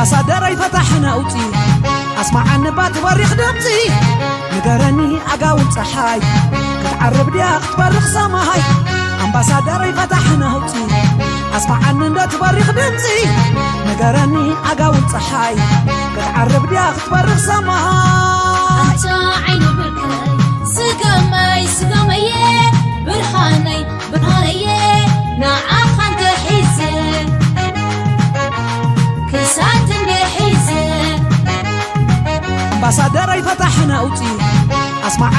ኣምባሳደረይ ፈታሕ ነውፂ ኣስማዓኒ ባቲ በሪኽ ድምፂ ንገረኒ ኣጋውን ፀሓይ ክትዓርብ ድያ ክትበርኽ ሰማይ ኣምባሳደረይ ፈታሕ ነውፂ ኣስማዓኒ እንዶ ትበሪኽ ድምፂ ንገረኒ ኣጋውን ፀሓይ ክትዓርብ ድያ ክትበርኽ ሰማይ ኣንታ ዓይኒ ብርከይ ስገመይ ስገመየ ብርሃነይ ብርሃነየ ንዓኻ እንተሒዘ ክሳት እንድሒዘ ኣምባሳደረይ ፈታሕ ነውፂ ኣስማዓ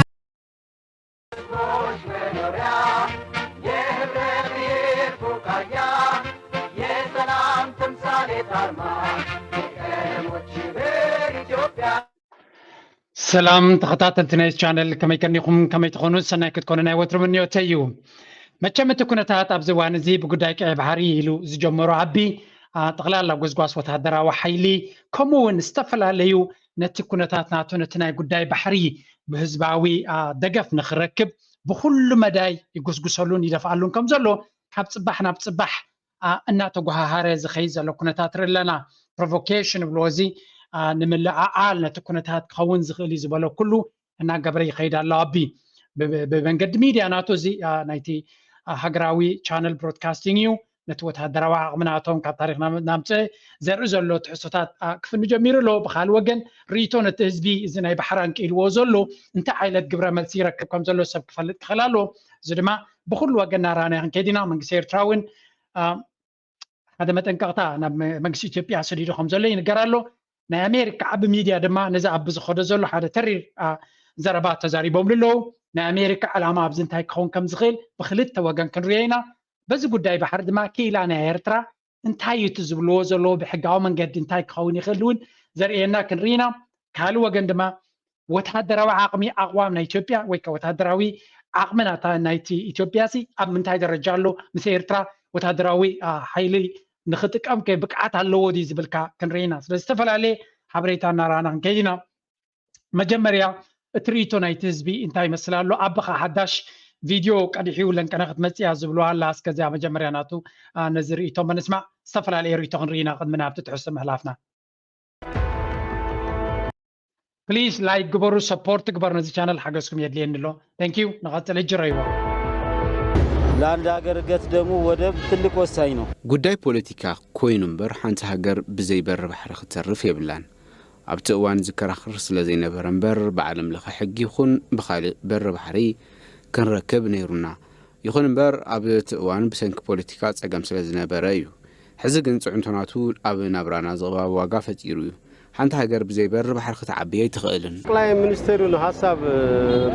ሰላም ተኸታተልቲ ናይ ቻነል ከመይ ከኒኹም ከመይ ትኾኑ ሰናይ ክትኮኑ ናይ ወትሩ ምንዮተይ እዩ። መቸም እቲ ኩነታት ኣብዚ እዋን እዚ ብጉዳይ ቀይ ባሕሪ ኢሉ ዝጀመሮ ዓቢ ጠቕላላ ጎስጓስ ወተሃደራዊ ሓይሊ ከምኡ እውን ዝተፈላለዩ ነቲ ኩነታት ናቱ ነቲ ናይ ጉዳይ ባሕሪ ብህዝባዊ ደገፍ ንኽረክብ ብኩሉ መዳይ ይጉስጉሰሉን ይደፍኣሉን ከም ዘሎ ካብ ፅባሕ ናብ ፅባሕ እናተጓሃሃረ ዝኸይድ ዘሎ ኩነታት ርኢ ኣለና። ፕሮቮኬሽን ይብልዎ እዚ ንምልዕዓል ነቲ ኩነታት ክኸውን ዝኽእል እዩ ዝበሎ ኩሉ እናገበረ ይኸይድ ኣሎ። ኣቢ ብመንገዲ ሚድያ ናቱ እዚ ናይቲ ሃገራዊ ቻነል ብሮድካስቲንግ እዩ። ነቲ ወተሃደራዊ ዓቕሚ ናቶም ካብ ታሪክ ናምፅእ ዘርኢ ዘሎ ትሕዝቶታት ክፍኒ ጀሚሩ ኣሎ። ብካልእ ወገን ርእይቶ ነቲ ህዝቢ እዚ ናይ ባሕራን ክኢልዎ ዘሎ እንታይ ዓይነት ግብረ መልሲ ይረክብ ከም ዘሎ ሰብ ክፈልጥ ክኽእል ኣለዎ። እዚ ድማ ብኩሉ ወገን እናረኣናዮ ክንከይድ ኢና። መንግስቲ ኤርትራ እውን ሓደ መጠንቀቕታ ናብ መንግስቲ ኢትዮጵያ ሰዲዱ ከም ዘሎ ይንገር ኣሎ። ናይ ኣሜሪካ ዓቢ ሚድያ ድማ ነዚ ኣብ ዝኸዶ ዘሎ ሓደ ተሪር ዘረባ ተዛሪቦምሉ ኣለዉ። ናይ ኣሜሪካ ዕላማ ኣብዚ እንታይ ክኸውን ከም ዝኽእል ብክልተ ወገን ክንሪኦ ኢና። በዚ ጉዳይ ባሕሪ ድማ ክኢላ ናይ ኤርትራ እንታይ እዩ እቲ ዝብልዎ ዘለዉ ብሕጋዊ መንገዲ እንታይ ክኸውን ይኽእል እውን ዘርእየና ክንርኢ ኢና። ካልእ ወገን ድማ ወታደራዊ ዓቕሚ ኣቕዋም ናይ ኢትዮጵያ ወይ ከዓ ወታደራዊ ዓቕሚ ናይቲ ኢትዮጵያ ሲ ኣብ ምንታይ ደረጃ ኣሎ ምስ ኤርትራ ወታደራዊ ሓይሊ ንኽጥቀም ከ ብቅዓት ኣለዎ ድዩ ዝብልካ ክንርኢ ኢና። ስለዚ ዝተፈላለየ ሓበሬታ እናረኣና ክንከይድ ኢና። መጀመርያ እቲ ርእይቶ ናይቲ ህዝቢ እንታይ ይመስል ኣሎ? ኣቢ ኸዓ ሓዳሽ ቪድዮ ቀዲሑ ለንቀነ ክትመፅእ እያ ዝብልዋ ኣላ። እስከዚኣ መጀመርያ ናቱ ነዚ ርእይቶ ምንስማዕ ዝተፈላለየ ርእይቶ ክንርኢ ኢና ቅድሚ ናብቲ ትሕዝቶ ምሕላፍና። ፕሊስ ላይክ ግበሩ፣ ሰፖርት ግበር ነዚ ቻነል ሓገዝኩም የድልየኒ ኣሎ። Thank you። ንቐፅል ሕጂ ረይዎ። ለአንድ ሀገር እድገት ደግሞ ወደብ ትልቅ ወሳኝ ነው። ጉዳይ ፖለቲካ ኮይኑ እምበር ሓንቲ ሃገር ብዘይ በሪ ባሕሪ ክትተርፍ የብላን። ኣብቲ እዋን ዝከራኽር ስለ ዘይነበረ እምበር ብዓለም ለኸ ሕጊ ይኹን ብኻልእ በሪ ባሕሪ ክንረክብ ነይሩና። ይኹን እምበር ኣብ እቲ እዋን ብሰንኪ ፖለቲካ ጸገም ስለ ዝነበረ እዩ። ሕዚ ግን ጽዕንቶ ናቱ ኣብ ናብራና ዝቕባብ ዋጋ ፈጢሩ እዩ። ሓንቲ ሃገር ብዘይ በሪ ባሕሪ ክትዓቢ ኣይትኽእልን። ጠቅላይ ሚኒስትሩን ሀሳብ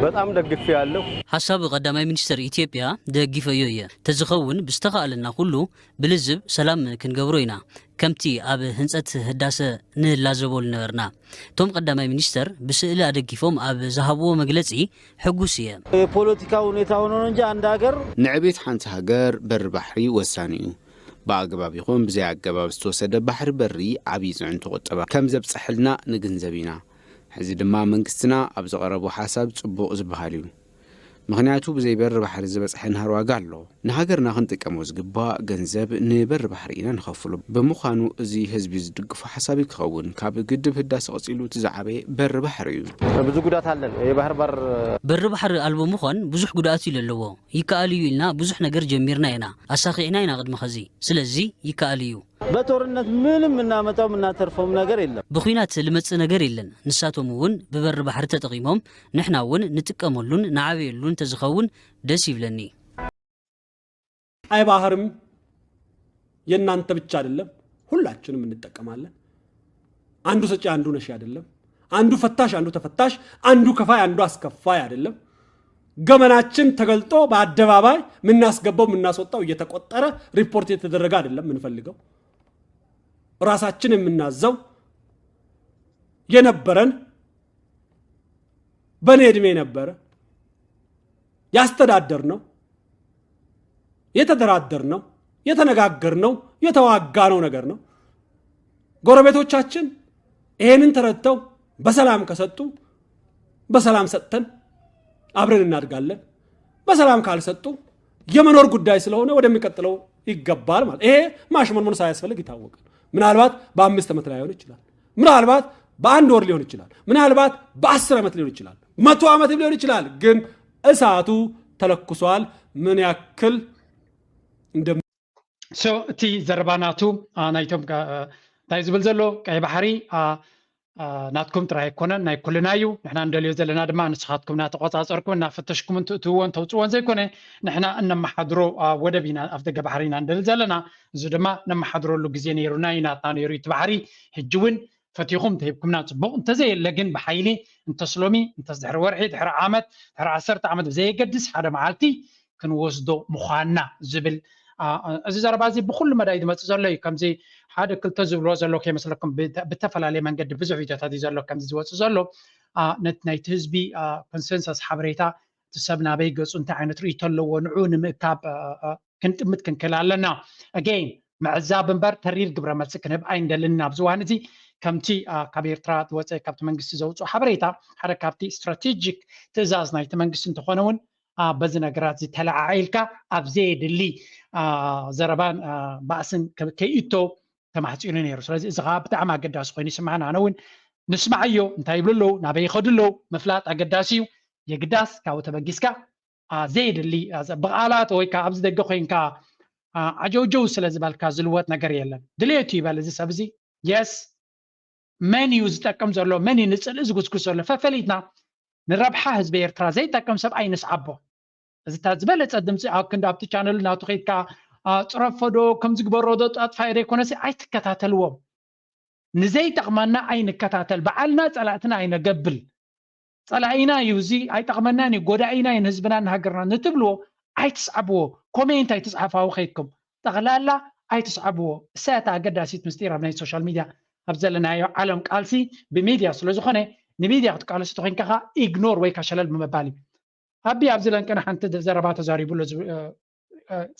በጣም ደግፌያለሁ። ሐሳብ ቀዳማይ ሚኒስትር ኢትዮጵያ ደግፈዮ እየ። ተዝኸውን ብዝተኻእለና ኩሉ ብልዝብ ሰላም ክንገብሮ ኢና። ከምቲ ኣብ ህንጸት ህዳሰ ንላዘቦ ልነበርና። እቶም ቀዳማይ ሚኒስተር ብስእሊ ኣደጊፎም ኣብ ዝሃብዎ መግለጺ ሕጉስ እየ። የፖለቲካ ሁኔታ ሆኖ ነው እንጂ አንድ ሀገር ንዕቤት ሓንቲ ሃገር በሪ ባሕሪ ወሳኒ እዩ። ብኣገባብ ይኹን ብዘይ ኣገባብ ዝተወሰደ ባሕሪ በሪ ዓብዪ ፅዕንቶ ቁጠባ ከም ዘብፀሐልና ንግንዘብ ኢና። ሕዚ ድማ መንግስትና ኣብ ዘቐረቦ ሓሳብ ፅቡቕ ዝበሃል እዩ። ምኽንያቱ ብዘይ በሪ ባሕሪ ዝበፅሐ ናህሪ ዋጋ ኣሎ። ንሃገርና ክንጥቀሞ ዝግባእ ገንዘብ ንበሪ ባሕሪ ኢና ንኸፍሎ። ብምዃኑ እዚ ህዝቢ ዝድግፎ ሓሳብ እዩ ክኸውን። ካብ ግድብ ህዳሰ ቀፂሉ እቲ ዝዓበየ በሪ ባሕሪ እዩ። ብዙ ጉዳት ኣለን። የባህር በር በሪ ባሕሪ ኣልቦ ምዃን ብዙሕ ጉድኣት እዩ ለለዎ። ይከኣል እዩ ኢልና ብዙሕ ነገር ጀሚርና ኢና። ኣሳኺዕና ኢና ቅድሚ ኸዚ። ስለዚ ይከኣል እዩ። በጦርነት ምንም የምናመጣው የምናተርፈውም ነገር የለም። ብኹናት ልመጽእ ነገር የለን። ንሳቶም እውን ብበሪ ባሕሪ ተጠቒሞም ንሕና እውን ንጥቀመሉን ንዓብየሉን ተዝኸውን ደስ ይብለኒ። ቀይ ባህርም የእናንተ ብቻ አይደለም፣ ሁላችንም እንጠቀማለን። አንዱ ሰጪ አንዱ ነሺ አይደለም፣ አንዱ ፈታሽ አንዱ ተፈታሽ፣ አንዱ ከፋይ አንዱ አስከፋይ አይደለም። ገመናችን ተገልጦ በአደባባይ የምናስገባው የምናስወጣው እየተቆጠረ ሪፖርት እየተደረገ አይደለም የምንፈልገው። ራሳችን የምናዘው የነበረን በእኔ እድሜ የነበረ ያስተዳደርነው የተደራደርነው የተነጋገርነው የተዋጋነው ነገር ነው። ጎረቤቶቻችን ይሄንን ተረድተው በሰላም ከሰጡ በሰላም ሰጥተን አብረን እናድጋለን። በሰላም ካልሰጡ የመኖር ጉዳይ ስለሆነ ወደሚቀጥለው ይገባል ማለት። ይሄ ማሽሞንሞን ሳያስፈልግ የታወቀ ነው። ምናልባት በአምስት ዓመት ላይሆን ይችላል። ምናልባት በአንድ ወር ሊሆን ይችላል። ምናልባት በአስር ዓመት ሊሆን ይችላል። መቶ ዓመት ሊሆን ይችላል። ግን እሳቱ ተለኩሷል። ምን ያክል እንደ so እቲ ዘረባ ናቱ ናይቶም እንታይ ዝብል ዘሎ ቀይ ባሕሪ ናትኩም ጥራይ ኣይኮነን፣ ናይ ኩልና እዩ። ንሕና እንደልዮ ዘለና ድማ ንስኻትኩም እናተቆፃፀርኩም እናፈተሽኩም እንትእትውዎን ተውፅዎን ዘይኮነ፣ ንሕና እነመሓድሮ ወደብ ኢና፣ ኣፍ ደገ ባሕሪ ኢና እንደሊ ዘለና። እዚ ድማ ነመሓድረሉ ግዜ ነይሩና እዩ፣ ናትና ነይሩ እቲ ባሕሪ። ሕጂ እውን ፈቲኹም ተሂብኩምና ፅቡቕ፣ እንተዘየለ ግን ብሓይሊ እንተስሎሚ እንተስ ድሕሪ ወርሒ ድሕሪ ዓመት ድሕሪ ዓሰርተ ዓመት ብዘየገድስ ሓደ መዓልቲ ክንወስዶ ምዃንና ዝብል እዚ ዘረባ እዚ ብኩሉ መዳይ ዝመፅእ ዘሎ እዩ። ከምዚ ሓደ ክልተ ዝብልዎ ዘሎ ከይመስለኩም ብተፈላለየ መንገዲ ብዙሕ ቪድዮታት እዩ ዘሎ ከምዚ ዝወፅእ ዘሎ። ነቲ ናይቲ ህዝቢ ኮንሰንሰስ ሓበሬታ እቲ ሰብ ናበይ ገፁ እንታይ ዓይነት ርእይቶ ኣለዎ ንዑ ንምእካብ ክንጥምት ክንክእል ኣለና። ኣገይን ምዕዛብ እምበር ተሪር ግብረ መልሲ ክንህብ ኣይንደልን ኢና። ኣብዚ እዋን እዚ ከምቲ ካብ ኤርትራ ዝወፀ ካብቲ መንግስቲ ዘውፅኦ ሓበሬታ ሓደ ካብቲ ስትራቴጂክ ትእዛዝ ናይቲ መንግስቲ እንተኾነ እውን በዚ ነገራት ዝተለዓዒልካ ኣብ ዘየድሊ ዘረባን ባእስን ከይእቶ ተማሕፂኑ ነይሩ። ስለዚ እዚ ከዓ ብጣዕሚ ኣገዳሲ ኮይኑ ይስማዕና። ኣነ እውን ንስማዓዮ እንታይ ይብሉ ኣለዉ፣ ናበይ ይኸዱ ኣለዉ ምፍላጥ ኣገዳሲ እዩ። የግዳስ ካብኡ ተበጊስካ ዘየድሊ ብቃላት ወይ ከዓ ኣብዚ ደገ ኮይንካ ዓጀውጀው ስለ ዝበልካ ዝልወጥ ነገር የለን። ድልየቱ ይበል እዚ ሰብ እዚ የስ መን እዩ ዝጠቅም ዘሎ መን እዩ ንፅልኢ ዝጉስጉስ ዘሎ ፈፈሊጥና ንረብሓ ህዝቢ ኤርትራ ዘይጠቅም ሰብ ኣይንስዓቦ። እዚ እታ ዝበለፀ ድምፂ ኣብ ክንዲ ኣብቲ ቻነል ናቱ ከይድካ ፅረፎ ዶ ከምዚ ግበሮ ዶ ጣጥፋዮ ዶ ኣይኮነሲ ኣይትከታተልዎም። ንዘይጠቕመና ኣይንከታተል፣ በዓልና ፀላእትና ኣይነገብል። ፀላኢና እዩ እዚ ኣይጠቕመናን እዩ ጎዳኢና እዩ ንህዝብና ንሃገርና ንትብልዎ ኣይትስዓብዎ። ኮሜንት ኣይትፅሓፋዊ ከይድኩም ጠቕላላ ኣይትስዓብዎ። እሳያት ኣገዳሲት ምስጢር ኣብ ናይ ሶሻል ሚድያ ኣብ ዘለናዮ ዓለም ቃልሲ ብሚድያ ስለዝኾነ ንሚድያ ክትቃለሱ ተኮይንካ ኢግኖር ወይ ከሸለል ብምባል እዩ። ኣቢ ኣብዚ ለንቅና ሓንቲ ዘረባ ተዛሪቡ ኣሎ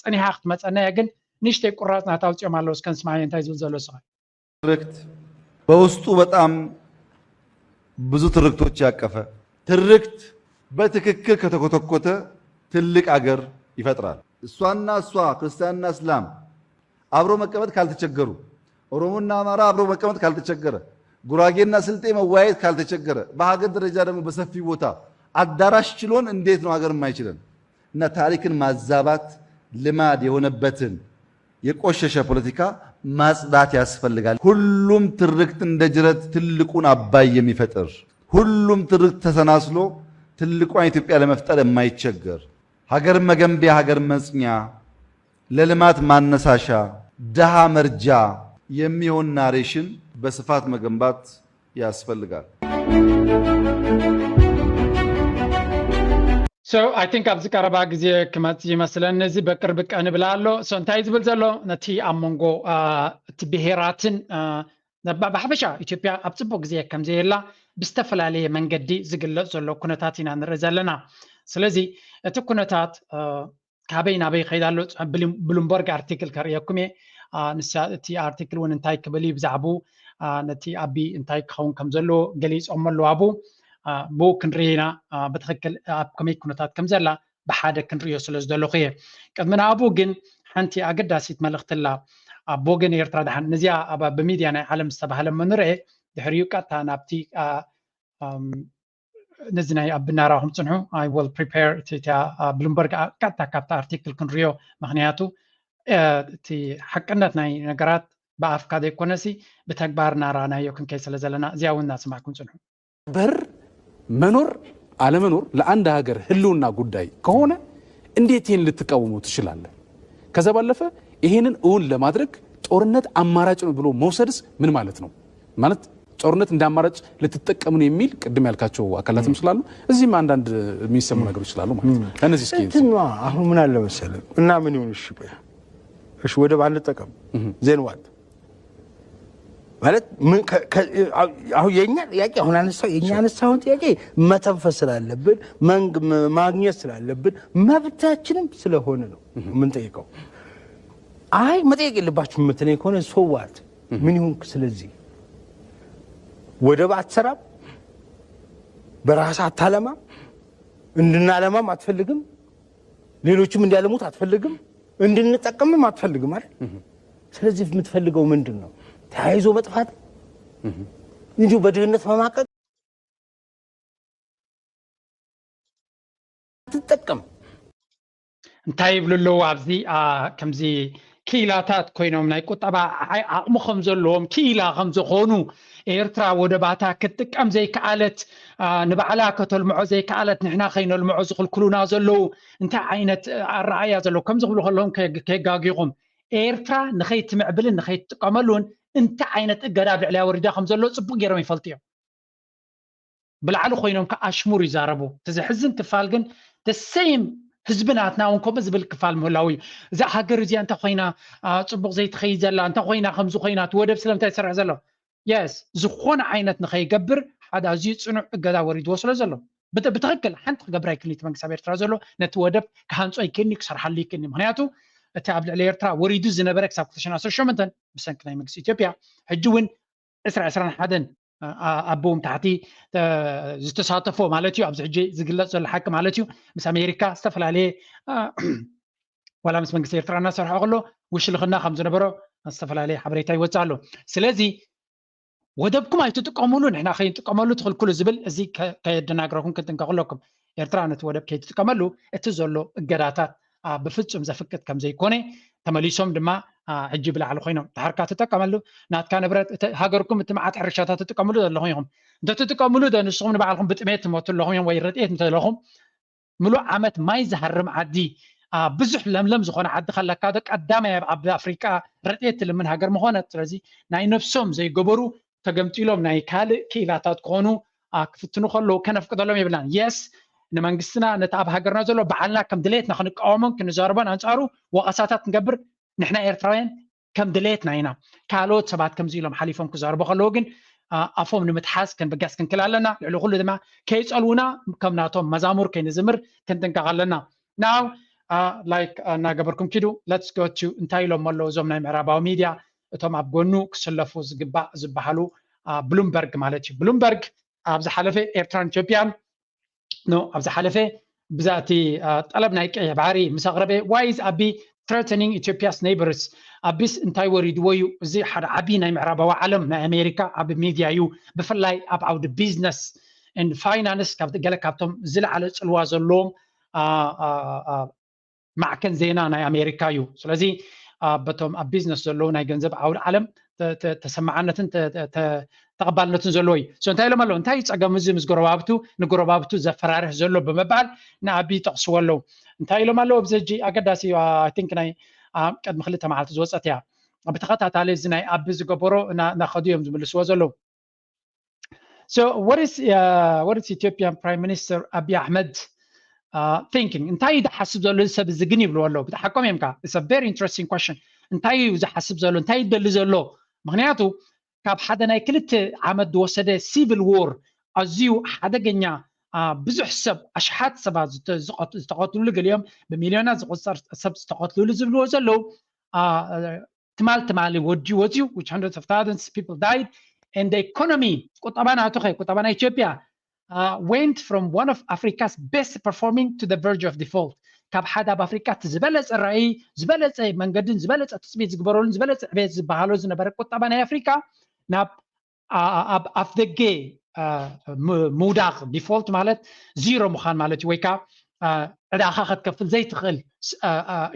ጸኒሓ ክትመፀና እያ ግን ንእሽተይ ቁራፅ ናታ ኣውፅኦም ኣለዉ እስከ ንስማዮ እንታይ ዝብል ዘሎ ስኻ ትርክት በውስጡ በጣም ብዙ ትርክቶች ያቀፈ ትርክት በትክክል ከተኮተኮተ ትልቅ አገር ይፈጥራል። እሷና እሷ ክርስቲያንና እስላም አብሮ መቀመጥ ካልተቸገሩ፣ ኦሮሞና አማራ አብሮ መቀመጥ ካልተቸገረ፣ ጉራጌና ስልጤ መወያየት ካልተቸገረ፣ በሀገር ደረጃ ደግሞ በሰፊ ቦታ አዳራሽ ችሎን እንዴት ነው ሀገር የማይችለን? እና ታሪክን ማዛባት ልማድ የሆነበትን የቆሸሸ ፖለቲካ ማጽዳት ያስፈልጋል። ሁሉም ትርክት እንደ ጅረት ትልቁን አባይ የሚፈጥር፣ ሁሉም ትርክት ተሰናስሎ ትልቋን ኢትዮጵያ ለመፍጠር የማይቸገር፣ ሀገር መገንቢያ፣ ሀገር መጽኛ፣ ለልማት ማነሳሻ፣ ደሃ መርጃ የሚሆን ናሬሽን በስፋት መገንባት ያስፈልጋል። So I think ኣብዚ ቀረባ ግዜ ክመጽ ይመስለኒ እዚ በቅርብ ቀን ብላ ኣሎ። So እንታይ ዝብል ዘሎ ነቲ ኣብ መንጎ እቲ ብሄራትን ብሓፈሻ ኢትዮጵያ ኣብ ጽቡቅ ግዜ ከም ዘየላ ብዝተፈላለየ መንገዲ ዝግለጽ ዘሎ ኩነታት ኢና ንርኢ ዘለና። ስለዚ እቲ ኩነታት ካበይ ናበይ ይኸይድ ኣሎ ብሉምበርግ ኣርቲክል ከርእየኩም እየ። ንሳ እቲ ኣርቲክል እውን እንታይ ክብል እዩ ብዛዕቡ ነቲ ኣቢ እንታይ ክኸውን ከም ዘለዎ ገሊፆም ኣለዉ ኣብኡ። ብኡ ክንርኢ ኢና ብትክክል ኣብ ከመይ ኩነታት ከም ዘላ ብሓደ ክንርእዮ ስለ ዝደለኹ እየ። ቅድሚ ንኣብኡ ግን ሓንቲ ኣገዳሲት መልእክቲ ኣላ ኣብ ወገን ኤርትራ ድሓን ነዚኣ ኣብ ብሚድያ ናይ ዓለም ዝተባህለ መኑርኤ ድሕሪኡ ቀጥታ ናብቲ ነዚ ናይ ኣብ ብናራኹም ፅንሑ I will prepare እቲ ብሉምበርግ ቀጥታ ካብቲ ኣርቲክል ክንሪዮ ምክንያቱ እቲ ሓቅነት ናይ ነገራት ብኣፍካ ዘይኮነሲ ብተግባር እናረኣናዮ ክንከይ ስለ ዘለና እዚኣ እውን እናሰማዕኩም ፅንሑ በር መኖር አለመኖር ለአንድ ሀገር ህልውና ጉዳይ ከሆነ እንዴት ይህን ልትቃወመው ትችላለህ? ከዛ ባለፈ ይሄንን እውን ለማድረግ ጦርነት አማራጭ ነው ብሎ መውሰድስ ምን ማለት ነው? ማለት ጦርነት እንደ አማራጭ ልትጠቀሙ ነው የሚል ቅድም ያልካቸው አካላትም ስላሉ እዚህም አንዳንድ የሚሰሙ ነገሮች ስላሉ ማለት ነው። እነዚህ እስኪ እንትን ነዋ። አሁን ምን አለ መሰለህ እና ምን ይሁን እሺ በይ እሺ ወደብ አንጠቀም then what ማለት አሁን የኛ ጥያቄ አሁን አነሳው የኛ አነሳውን ጥያቄ መተንፈስ ስላለብን ማግኘት ስላለብን መብታችንም ስለሆነ ነው የምንጠይቀው። አይ መጠየቅ የለባችሁም የምትለኝ ከሆነ so what ምን ይሁን ስለዚህ ወደብ አትሰራም፣ በራስህ አታለማም፣ እንድናለማም አትፈልግም፣ ሌሎችም እንዲያለሙት አትፈልግም፣ እንድንጠቀምም አትፈልግም አይደል? ስለዚህ የምትፈልገው ምንድን ነው? ተያይዞ መጥፋት፣ እንዲሁ በድህነት መማቀቅ ትጠቀም። እንታይ ይብሉ ኣለዉ ኣብዚ? ከምዚ ክኢላታት ኮይኖም ናይ ቁጠባ ዓቕሚ ከም ዘለዎም ክኢላ ከም ዝኾኑ፣ ኤርትራ ወደባታ ክትጥቀም ዘይከኣለት፣ ንባዕላ ከተልምዖ ዘይከኣለት፣ ንሕና ከይነልምዖ ዝኽልክሉና ዘለዉ እንታይ ዓይነት ኣረኣያ ዘለዉ ከም ዝብሉ ከለዎም ከየጋጊኹም፣ ኤርትራ ንኸይትምዕብልን ንኸይትጥቀመሉን እንታይ ዓይነት እገዳ ኣብ ልዕሊያ ወሪዳ ከም ዘሎ ጽቡቕ ገይሮም ይፈልጡ እዮም። ብላዕሊ ኮይኖም ከዓ ኣሽሙር ይዛረቡ። እቲ ዘሕዝን ክፋል ግን the same ህዝቢ ናትና እውን ከምኡ ዝብል ክፋል ምህላው እዩ። እዛ ሃገር እዚኣ እንተ ኮይና ጽቡቕ ዘይትኸይድ ዘላ፣ እንተ ኮይና ከምዚ ኮይና እቲ ወደብ ስለምንታይ ዝሰርሕ ዘሎ? የስ ዝኾነ ዓይነት ንኸይገብር ሓደ ኣዝዩ ፅኑዕ እገዳ ወሪድዎ ስለ ዘሎ ብትክክል ሓንቲ ክገብር ኣይክልኒ። እቲ መንግስቲ ኣብ ኤርትራ ዘሎ ነቲ ወደብ ክሃንፆ ኣይክልኒ፣ ክሰርሓሉ ይክልኒ። ምክንያቱ እቲ ኣብ ልዕሊ ኤርትራ ወሪዱ ዝነበረ ክሳብ ክልተ ሽሕን ዓሰርተ ሸሞንተን ብሰንኪ ናይ መንግስቲ ኢትዮጵያ ሕጂ እውን ዕስራ ዕስራን ሓደን ኣቦም ታሕቲ ዝተሳተፎ ማለት እዩ። ኣብዚ ሕጂ ዝግለፅ ዘሎ ሓቂ ማለት እዩ። ምስ ኣሜሪካ ዝተፈላለየ ዋላ ምስ መንግስቲ ኤርትራ እናሰርሖ ከሎ ውሽልኽና ከም ዝነበሮ ዝተፈላለየ ሓበሬታ ይወፅእ ኣሎ። ስለዚ ወደብኩም ኣይትጥቀሙሉ፣ ንሕና ከይንጥቀመሉ ትኽልክሉ ዝብል እዚ ከየደናግረኩም ክትጥንቀቑ ኣለኩም። ኤርትራ ነቲ ወደብ ከይትጥቀመሉ እቲ ዘሎ እገዳታት ብፍጹም ዘፍቅድ ከም ዘይኮነ ተመሊሶም ድማ ሕጂ ብላዕሊ ኮይኖም ድሓርካ ትጠቀመሉ ናትካ ንብረት ሃገርኩም እቲ መዓት ሕርሻታት ትጥቀምሉ ዘለኹም ኢኹም። እንተትጥቀምሉ ዶ ንስኹም ንባዕልኩም ብጥሜት ትሞቱ ኣለኹም እዮም ወይ ረድኤት እንተለኹም ምሉእ ዓመት ማይ ዝሃርም ዓዲ ብዙሕ ለምለም ዝኾነ ዓዲ ከለካ ዶ ቀዳማይ ኣብ ዓቢ ኣፍሪቃ ረድኤት ትልምን ሃገር ምኾነት። ስለዚ ናይ ነብሶም ዘይገበሩ ተገምጢሎም ናይ ካልእ ክኢላታት ክኾኑ ክፍትኑ ከለዉ ከነፍቅደሎም የብልናን። የስ ንመንግስትና ነቲ ኣብ ሃገርና ዘሎ በዓልና ከም ድሌትና ክንቃወሞን ክንዛረቦን ኣንጻሩ ወቐሳታት ክንገብር ንሕና ኤርትራውያን ከም ድሌትና ኢና። ካልኦት ሰባት ከምዚ ኢሎም ሓሊፎም ክዛረቡ ከለዉ ግን ኣፎም ንምትሓዝ ክንብገስ ክንክል ኣለና። ልዕሊ ኩሉ ድማ ከይጸልዉና ከም ናቶም መዛሙር ከይንዝምር ክንጥንቀቕ ኣለና። ናው ላይክ እናገበርኩም ኪዱ። ለትስ ጎ ቱ እንታይ ኢሎም ኣለዉ እዞም ናይ ምዕራባዊ ሚድያ እቶም ኣብ ጎኑ ክስለፉ ዝግባእ ዝበሃሉ ብሉምበርግ ማለት እዩ። ብሉምበርግ ኣብ ዝሓለፈ ኤርትራን ኢትዮጵያን ኖ ኣብ ዝሓለፈ ብዛእቲ ጠለብ ናይ ቀይሕ ባሕሪ ምስ ኣቕረበ why is ኣቢ threatening Ethiopia's neighbors? ኣቢስ እንታይ ወሪድዎ እዩ? እዚ ሓደ ዓቢ ናይ ምዕራባዊ ዓለም ናይ ኣሜሪካ ዓቢ ሚድያ እዩ። ብፍላይ ኣብ ዓውዲ ቢዝነስ ን ፋይናንስ ካብ ገለ ካብቶም ዝለዓለ ጽልዋ ዘለዎም ማዕከን ዜና ናይ ኣሜሪካ እዩ። ስለዚ በቶም ኣብ ቢዝነስ ዘለዉ ናይ ገንዘብ ዓውዲ ዓለም ተሰማዓነትን ተቐባልነትን ዘለዎ እዩ። እንታይ ኢሎም ኣለዉ? እንታይ እዩ ጸገም እዚ ምስ ጎረባብቱ ንጎረባብቱ ዘፈራርህ ዘሎ ብምባል ንኣቢ ይጠቕስዎ ኣለዉ። እንታይ ኢሎም ኣለዉ? ኣብዚ ሕጂ ኣገዳሲ እዩ። ኣይ ቲንክ ናይ ቅድሚ ክልተ መዓልቲ ዝወፀት እያ። ብተኸታታሊ እዚ ናይ ኣቢ ዝገበሮ እናኸዱ እዮም ዝምልስዎ ዘለዉ። So what is uh, what is Ethiopian Prime Minister Abiy Ahmed uh, thinking? እንታይ እዩ ዝሓስብ ዘሎ እዚ ሰብ እዚ ግን ይብልዎ ኣለዉ። ብሓቆም እዮም ከዓ it's a very interesting question። እንታይ እዩ ዝሓስብ ዘሎ? እንታይ እዩ ዝደሊ ዘሎ? ምክንያቱ ካብ ሓደ ናይ ክልተ ዓመት ዝወሰደ ሲቪል ዎር ኣዝዩ ሓደገኛ ብዙሕ ሰብ ኣሽሓት ሰባት ዝተቐትሉሉ ገሊኦም ብሚልዮናት ዝቁፀር ሰብ ዝተቐትሉሉ ዝብልዎ ዘለዉ ትማል ትማሊ ወዲ ወፅዩ which hundreds of thousands people died and the economy ቁጠባ ናቱ ከ ቁጠባ ናይ ኢትዮጵያ went from one of Africa's best performing to the verge of default። ካብ ሓደ ኣብ ኣፍሪካ እቲ ዝበለፀ ራእይ ዝበለፀ መንገድን ዝበለፀ ትፅቢት ዝግበረሉን ዝበለፀ ዕቤት ዝበሃሎ ዝነበረ ቁጠባ ናይ ኣፍሪካ ናብ ኣብ ኣፍደገ ምውዳቕ ዲፎልት ማለት ዚሮ ምዃን ማለት እዩ። ወይ ከዓ ዕዳኻ ክትከፍል ዘይትኽእል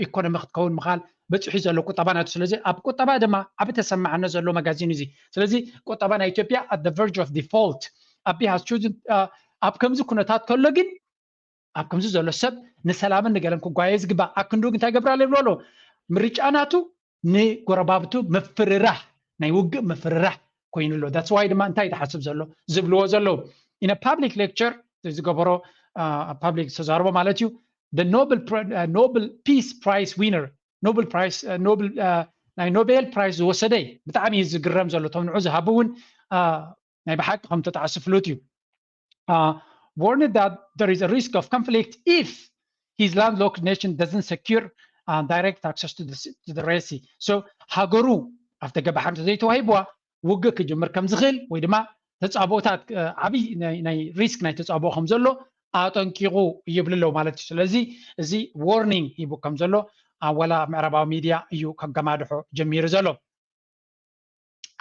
ኢኮኖሚ ክትከውን ምኻል በፂሑ ዘሎ ቁጠባ ናቱ። ስለዚ ኣብ ቁጠባ ድማ ዓቢ ተሰማዕነት ዘለዎ መጋዚን እዩ። ስለዚ ቁጠባ ናይ ኢትዮጵያ at the verge of default ኣቢ has chosen ኣብ ከምዚ ኩነታት ከሎ ግን ኣብ ከምዚ ዘሎ ሰብ ንሰላምን ንገለን ክጓየ ዝግባእ ኣክንዱ እንታይ ገብር ኣሎ ይብሎ ኣሎ። ምርጫ ናቱ ንጎረባብቱ ምፍርራሕ ናይ ውግእ ምፍርራሕ ኮይኑ ኣሎ። That's why ድማ እንታይ ትሓስብ ዘሎ ዝብልዎ ዘለዉ in a public lecture ዝገበሮ ፓብሊክ ዝተዛረቦ ማለት እዩ። Nobel Nobel Peace Prize winner Nobel Prize Nobel ናይ ኖቤል ፕራይዝ ዝወሰደ ብጣዕሚ እዩ ዝግረም ዘሎ። እቶም ንዑ ዝሃቡ እውን ናይ ብሓቂ ከም ተጣዕሲ ፍሉጥ እዩ። Warned that there is a risk of conflict if his landlocked nation doesn't secure uh, direct access to the, to the Red Sea. So ሃገሩ ኣብቲ ገባሕ እንተ ዘይተዋሂብዋ ውግእ ክጅምር ከም ዝኽእል ወይ ድማ ተጻብኦታት ዓብይ ናይ ሪስክ ናይ ተጻብኦ ከም ዘሎ ኣጠንቂቑ ይብል ኣለዉ ማለት እዩ። ስለዚ እዚ ዎርኒንግ ሂቡ ከም ዘሎ ዋላ ምዕራባዊ ሚድያ እዩ ከገማድሖ ጀሚሩ ዘሎ።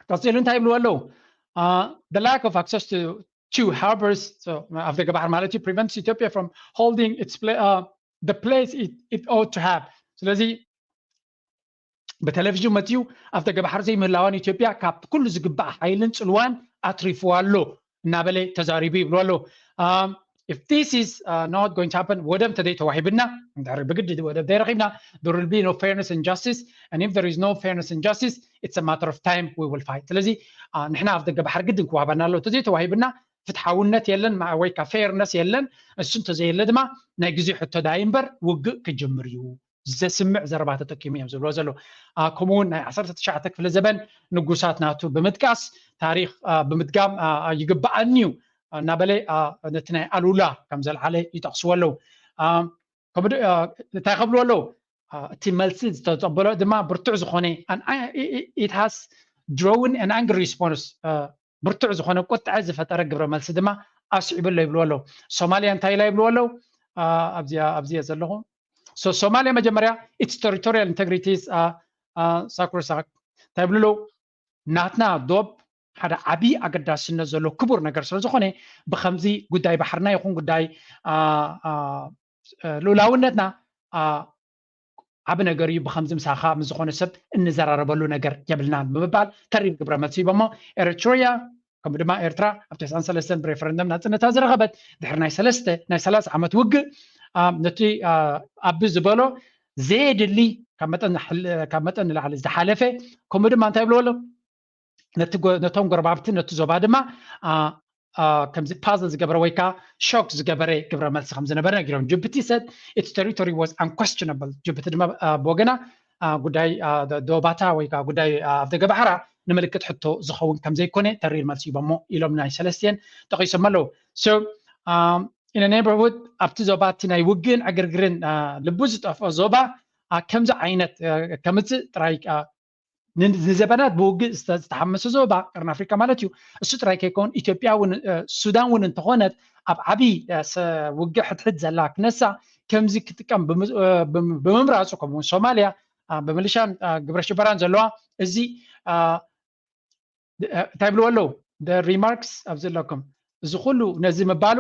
ቀፂሉ እንታይ ይብልዎ ኣለዉ? The lack of access to two harbors, so ኣፍደገ ባሕሪ ማለት እዩ, prevents Ethiopia from holding its pla- uh, the place it, it ought to have. ስለዚ ብቴሌቪዥን መፅዩ ኣፍደገ ባሕሪ ዘይምህላዋን ኢትዮጵያ ካብ ኩሉ ዝግባእ ሓይልን ፅልዋን ኣትሪፍዋ ኣሎ እናበለ ተዛሪቡ ይብሉ ኣለዉ። If this is uh, not going to happen, ወደብ እንተዘይተዋሂብና፣ እንድሕር ብግዲ ወደብ ዘይረኺብና, there will be no fairness and justice, and if there is no fairness and justice, it's a matter of time we will fight. ስለዚ ንሕና ኣፍደገ ባሕሪ ግድን ክዋሃበና ኣሎ። እንተዘይተዋሂብና ፍትሓውነት የለን ወይ ከዓ ፌርነስ የለን። እሱ እንተዘየለ ድማ ናይ ግዜ ሕቶ ዳይ እምበር ውግእ ክጅምር እዩ። ዘስምዕ ዘረባ ተጠቂሙ እዮም ዝብሎ ዘለዉ። ከምኡ እውን ናይ ዓሰርተ ትሽዓተ ክፍለ ዘበን ንጉሳት ናቱ ብምጥቃስ ታሪኽ ብምድጋም ይግበኣኒ እዩ እናበለ ነቲ ናይ ኣሉላ ከም ዘልዓለ ይጠቕስዎ ኣለዉ። እንታይ ከብልዎ ኣለዉ? እቲ መልሲ ዝተፀበሎ ድማ ብርቱዕ ዝኾነ it has drawn an angry response ብርቱዕ ዝኾነ ቁጥዐ ዝፈጠረ ግብረ መልሲ ድማ ኣስዒቡ ኣሎ ይብልዎ ኣለዉ። ሶማልያ እንታይ ኢላ ይብልዎ ኣለዉ? ኣብዚኣ ኣብዚኣ ዘለኹ ሶማልያ መጀመርያ its territorial integrity is sacrosanct እንታይ ይብሉ ኣለዉ? ናትና ዶብ ሓደ ዓብዪ ኣገዳስነት ዘሎ ክቡር ነገር ስለ ዝኾነ ብከምዚ ጉዳይ ባሕርና ይኹን ጉዳይ ልኡላውነትና ዓቢ ነገር እዩ። ብከምዚ ምሳኻ ምስ ዝኾነ ሰብ እንዘራረበሉ ነገር የብልናን ብምባል ተሪር ግብረ መልሲ ሂቦሞ። ኤሪትሪያ ከምኡ ድማ ኤርትራ ኣብ ተስዓን ሰለስተን ብሬፈረንደም ናጽነታ ዝረኸበት ድሕሪ ናይ ሰለስተ ናይ ሰላሳ ዓመት ውግእ ነቲ ኣቢ ዝበሎ ዘየድሊ ካብ መጠን ንላዕሊ ዝሓለፈ ከምኡ ድማ እንታይ ይብልዎ ኣሎ ነቶም ጎረባብቲ ነቲ ዞባ ድማ ከምዚ ፓዝል ዝገበረ ወይ ከዓ ሾክ ዝገበረ ግብረ መልሲ ከም ዝነበረ ነጊሮም። ጅቡቲ said its territory was unquestionable። ጅቡቲ ድማ ብወገና ጉዳይ ዶባታ ወይ ከዓ ጉዳይ ኣፍደገ ባሕራ ንምልክት ሕቶ ዝኸውን ከም ዘይኮነ ተሪር መልሲ ሂቦሞ ኢሎም ናይ ሰለስቲኤን ጠቒሶም ኣለዉ። So in a neighborhood ኣብቲ ዞባ እቲ ናይ ውግእን ዕግርግርን ልቡ ዝጠፍኦ ዞባ ከምዚ ዓይነት ከምፅእ ጥራይ ንዘበናት ብውግእ ዝተሓመሰ ዞባ ቀርኒ ኣፍሪካ ማለት እዩ። እሱ ጥራይ ከይከውን ኢትዮጵያ እውን ሱዳን እውን እንተኾነት ኣብ ዓብዪ ውግእ ሕድሕድ ዘላ ክነሳ ከምዚ ክጥቀም ብምምራፁ ከምኡውን ሶማልያ ብምልሻን ግብረ ሽበራን ዘለዋ እዚ እንታይ ብልዎ ኣለዉ remarks ኣብዚ ኣለኩም እዚ ኩሉ ነዚ ምባሉ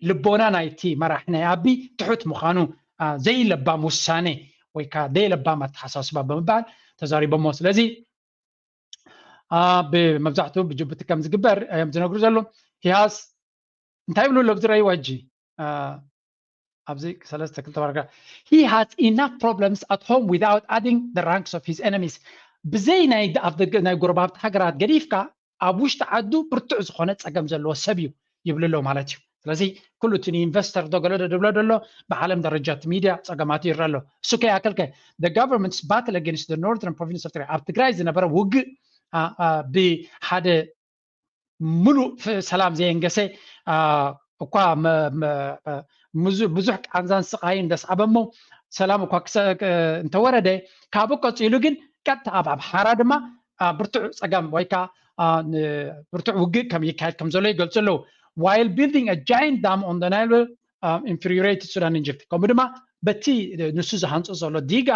ልቦና ናይቲ መራሒ ናይ ኣቢ ትሑት ምዃኑ ዘይለባም ውሳኔ ወይ ከዓ ዘይለባም ኣተሓሳስባ ብምባል ተዛሪቦሞ። ስለዚ ብመብዛሕትኡ ብጅቡቲ ከም ዝግበር እዮም ዝነግሩ ዘለዉ። ሂሃስ እንታይ ብሉ ኣሎ ዝረእይዎ ሕጂ ኣብዚ ሰለስተ ክልተ ባራግራፍ he has enough problems at home without adding the ranks of his enemies ብዘይ ናይ ጎረባብቲ ሃገራት ገዲፍካ ኣብ ውሽጢ ዓዱ ብርቱዕ ዝኾነ ፀገም ዘለዎ ሰብ እዩ ይብሉ ኣለዉ ማለት እዩ። ስለዚ ኩሉ እቲ ንኢንቨስተር ዶ ገለ ዶ ድብሎ ደሎ ብዓለም ደረጃ እቲ ሚድያ ፀገማቱ ይረአ ኣሎ። እሱ ከይኣክልከ the government's battle against the northern province of ትግራይ ኣብ ትግራይ ዝነበረ ውግእ ብሓደ ምሉእ ሰላም ዘየንገሰ እኳ ብዙሕ ቃንዛን ስቃይን ደስዓበ እሞ ሰላም እኳ እንተወረደ ካብኡ ቀፂሉ ግን ቀጥታ ኣብ ኣምሓራ ድማ ብርቱዕ ፀገም ወይ ከዓ ብርቱዕ ውግእ ከም ይካየድ ከም ዘሎ ይገልፁ ኣለዉ። While building a giant dam on the Nile infuriated Sudan and Egypt ከምኡ ድማ በቲ ንሱ ዝሃንፆ ዘሎ ዲጋ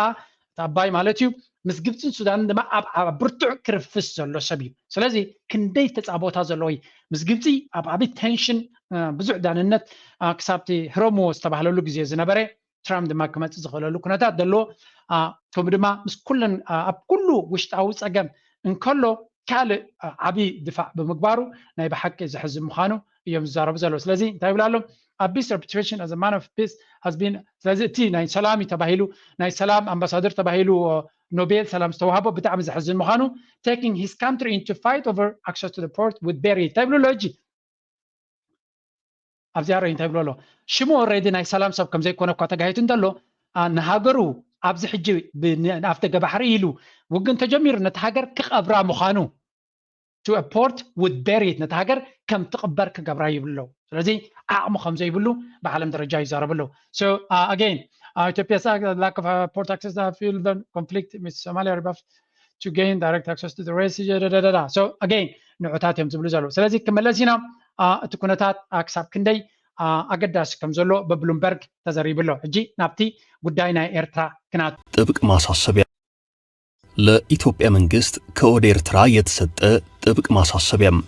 ኣባይ ማለት እዩ ምስ ግብፅን ሱዳንን ድማ ኣብ ብርቱዕ ክርፍስ ዘሎ ሰብ እዩ። ስለዚ ክንደይ ተፃቦታ ዘለዎ እዩ ምስ ግብፂ ኣብ ዓብይ ቴንሽን ብዙሕ ዳንነት ክሳብቲ ህረምዎ ዝተባህለሉ ግዜ ዝነበረ ትራምፕ ድማ ክመፅእ ዝኽእለሉ ኩነታት ዘለዎ ከምኡ ድማ ምስ ኩለን ኣብ ኩሉ ውሽጣዊ ፀገም እንከሎ ካልእ ዓብዪ ድፋዕ ብምግባሩ ናይ ብሓቂ ዘሕዝን ምዃኑ እዮም ዝዛረቡ ዘለዉ። ስለዚ እንታይ ይብሉ ኣለዉ? Abi's reputation as a man of peace has been ስለዚ እቲ ናይ ሰላም እዩ ተባሂሉ ናይ ሰላም ኣምባሳደር ተባሂሉ ኖቤል ሰላም ዝተዋህቦ ብጣዕሚ ዘሕዝን ምዃኑ taking his country into fight over access to the port with Berry እንታይ ይብሉ ኣሎ ሕጂ ኣብዚኣ ርእ እንታይ ይብሉ ኣሎ ሽሙ already ናይ ሰላም ሰብ ከም ዘይኮነ እኳ ተጋሂቱ እንተሎ ንሃገሩ ኣብዚ ሕጂ ንኣፍደገ ባሕሪ ኢሉ ውግእ እንተጀሚሩ ነቲ ሃገር ክቐብራ ምዃኑ to a port with Berry ነቲ ሃገር ከም ትቕበር ክገብራ ይብሉ ኣለዉ። ስለዚ ዓቕሚ ከም ዘይብሉ ብዓለም ደረጃ ይዛረቡ ኣለዉ። So again Ethiopia's lack of port access fuel conflict with Somalia rebuffed to gain direct access to the Red Sea. So again ንዑታት እዮም ዝብሉ ዘለዉ። ስለዚ ክመለስ ኢና እቲ ኩነታት ክሳብ ክንደይ ኣገዳሲ ከም ዘሎ ብብሉምበርግ ተዘሪቡ ኣሎ። ሕጂ ናብቲ ጉዳይ ናይ ኤርትራ ክናት ጥብቅ ማሳሰቢያ ለኢትዮጵያ መንግስት ከወደ ኤርትራ የተሰጠ ጥብቅ ማሳሰቢያም።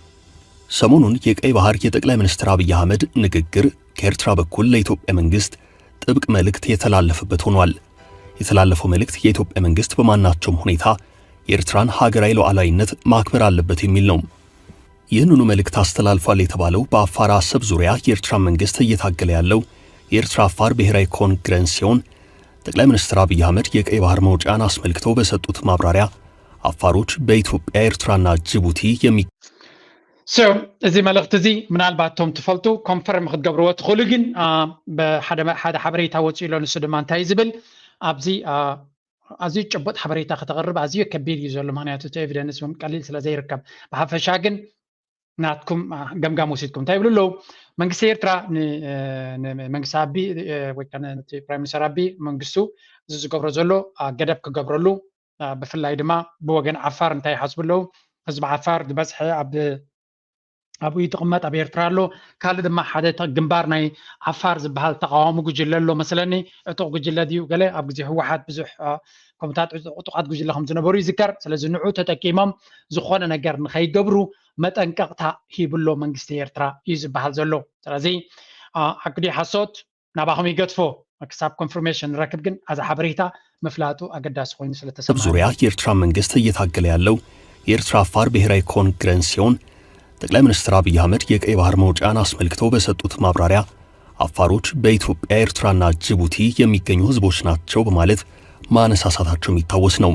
ሰሞኑን የቀይ ባህር የጠቅላይ ሚኒስትር አብይ አህመድ ንግግር ከኤርትራ በኩል ለኢትዮጵያ መንግስት ጥብቅ መልእክት የተላለፈበት ሆኗል። የተላለፈው መልእክት የኢትዮጵያ መንግስት በማናቸውም ሁኔታ የኤርትራን ሀገራዊ ሉዓላዊነት ማክበር አለበት የሚል ነው። ይህንኑ መልእክት አስተላልፏል የተባለው በአፋር አሰብ ዙሪያ የኤርትራ መንግስት እየታገለ ያለው የኤርትራ አፋር ብሔራዊ ኮንግረስ ሲሆን፣ ጠቅላይ ሚኒስትር አብይ አህመድ የቀይ ባህር መውጫን አስመልክተው በሰጡት ማብራሪያ፣ አፋሮች በኢትዮጵያ፣ ኤርትራና ጅቡቲ የሚ- So፣ እዚ መልእኽቲ እዚ ምናልባት እቶም ትፈልጡ ኮንፈርም ክትገብርዎ ትኽእሉ፣ ግን ሓደ ሓበሬታ ወፂኡ ኣሎ። ንሱ ድማ እንታይ ዝብል ኣብዚ ኣዝዩ ጭቡጥ ሓበሬታ ከተቕርብ ኣዝዩ ከቢድ እዩ ዘሎ። ምክንያቱ እቲ ኤቪደንስ እውን ቀሊል ስለ ዘይርከብ፣ ብሓፈሻ ግን ናትኩም ገምጋም ወሲድኩም እንታይ ይብሉ ኣለዉ? መንግስቲ ኤርትራ መንግስቲ ኣቢ ወይ ፕራይም ሚኒስተር ኣቢ መንግስቱ እዚ ዝገብሮ ዘሎ ገደብ ክገብረሉ፣ ብፍላይ ድማ ብወገን ዓፋር እንታይ ይሓስቡ ኣለዉ? ህዝቢ ዓፋር ዝበዝሐ ኣብ ኣብኡ ይትቕመጥ ኣብ ኤርትራ ኣሎ። ካልእ ድማ ሓደ ግንባር ናይ ዓፋር ዝበሃል ተቃዋሚ ጉጅለ ኣሎ መስለኒ። ዕጡቕ ጉጅለ ድዩ ገለ ኣብ ግዜ ህወሓት ብዙሕ ከምታት ዕጡቓት ጉጅለ ከም ዝነበሩ ይዝከር። ስለዚ ንዑ ተጠቂሞም ዝኾነ ነገር ንኸይገብሩ መጠንቀቕታ ሂብሎ መንግስቲ ኤርትራ እዩ ዝበሃል ዘሎ። ስለዚ ሓቂ ድዩ ሓሶት ናባኹም ይገድፎ። ክሳብ ኮንፍርሜሽን ንረክብ ግን ኣዛ ሓበሬታ ምፍላጡ ኣገዳሲ ኮይኑ ስለተሰምዐ። ዙሪያ የኤርትራ መንግስት እየታገለ ያለው የኤርትራ አፋር ብሔራዊ ኮንግረስ ሲሆን ጠቅላይ ሚኒስትር አብይ አህመድ የቀይ ባህር መውጫን አስመልክተው በሰጡት ማብራሪያ አፋሮች በኢትዮጵያ፣ ኤርትራና ጅቡቲ የሚገኙ ህዝቦች ናቸው በማለት ማነሳሳታቸው የሚታወስ ነው።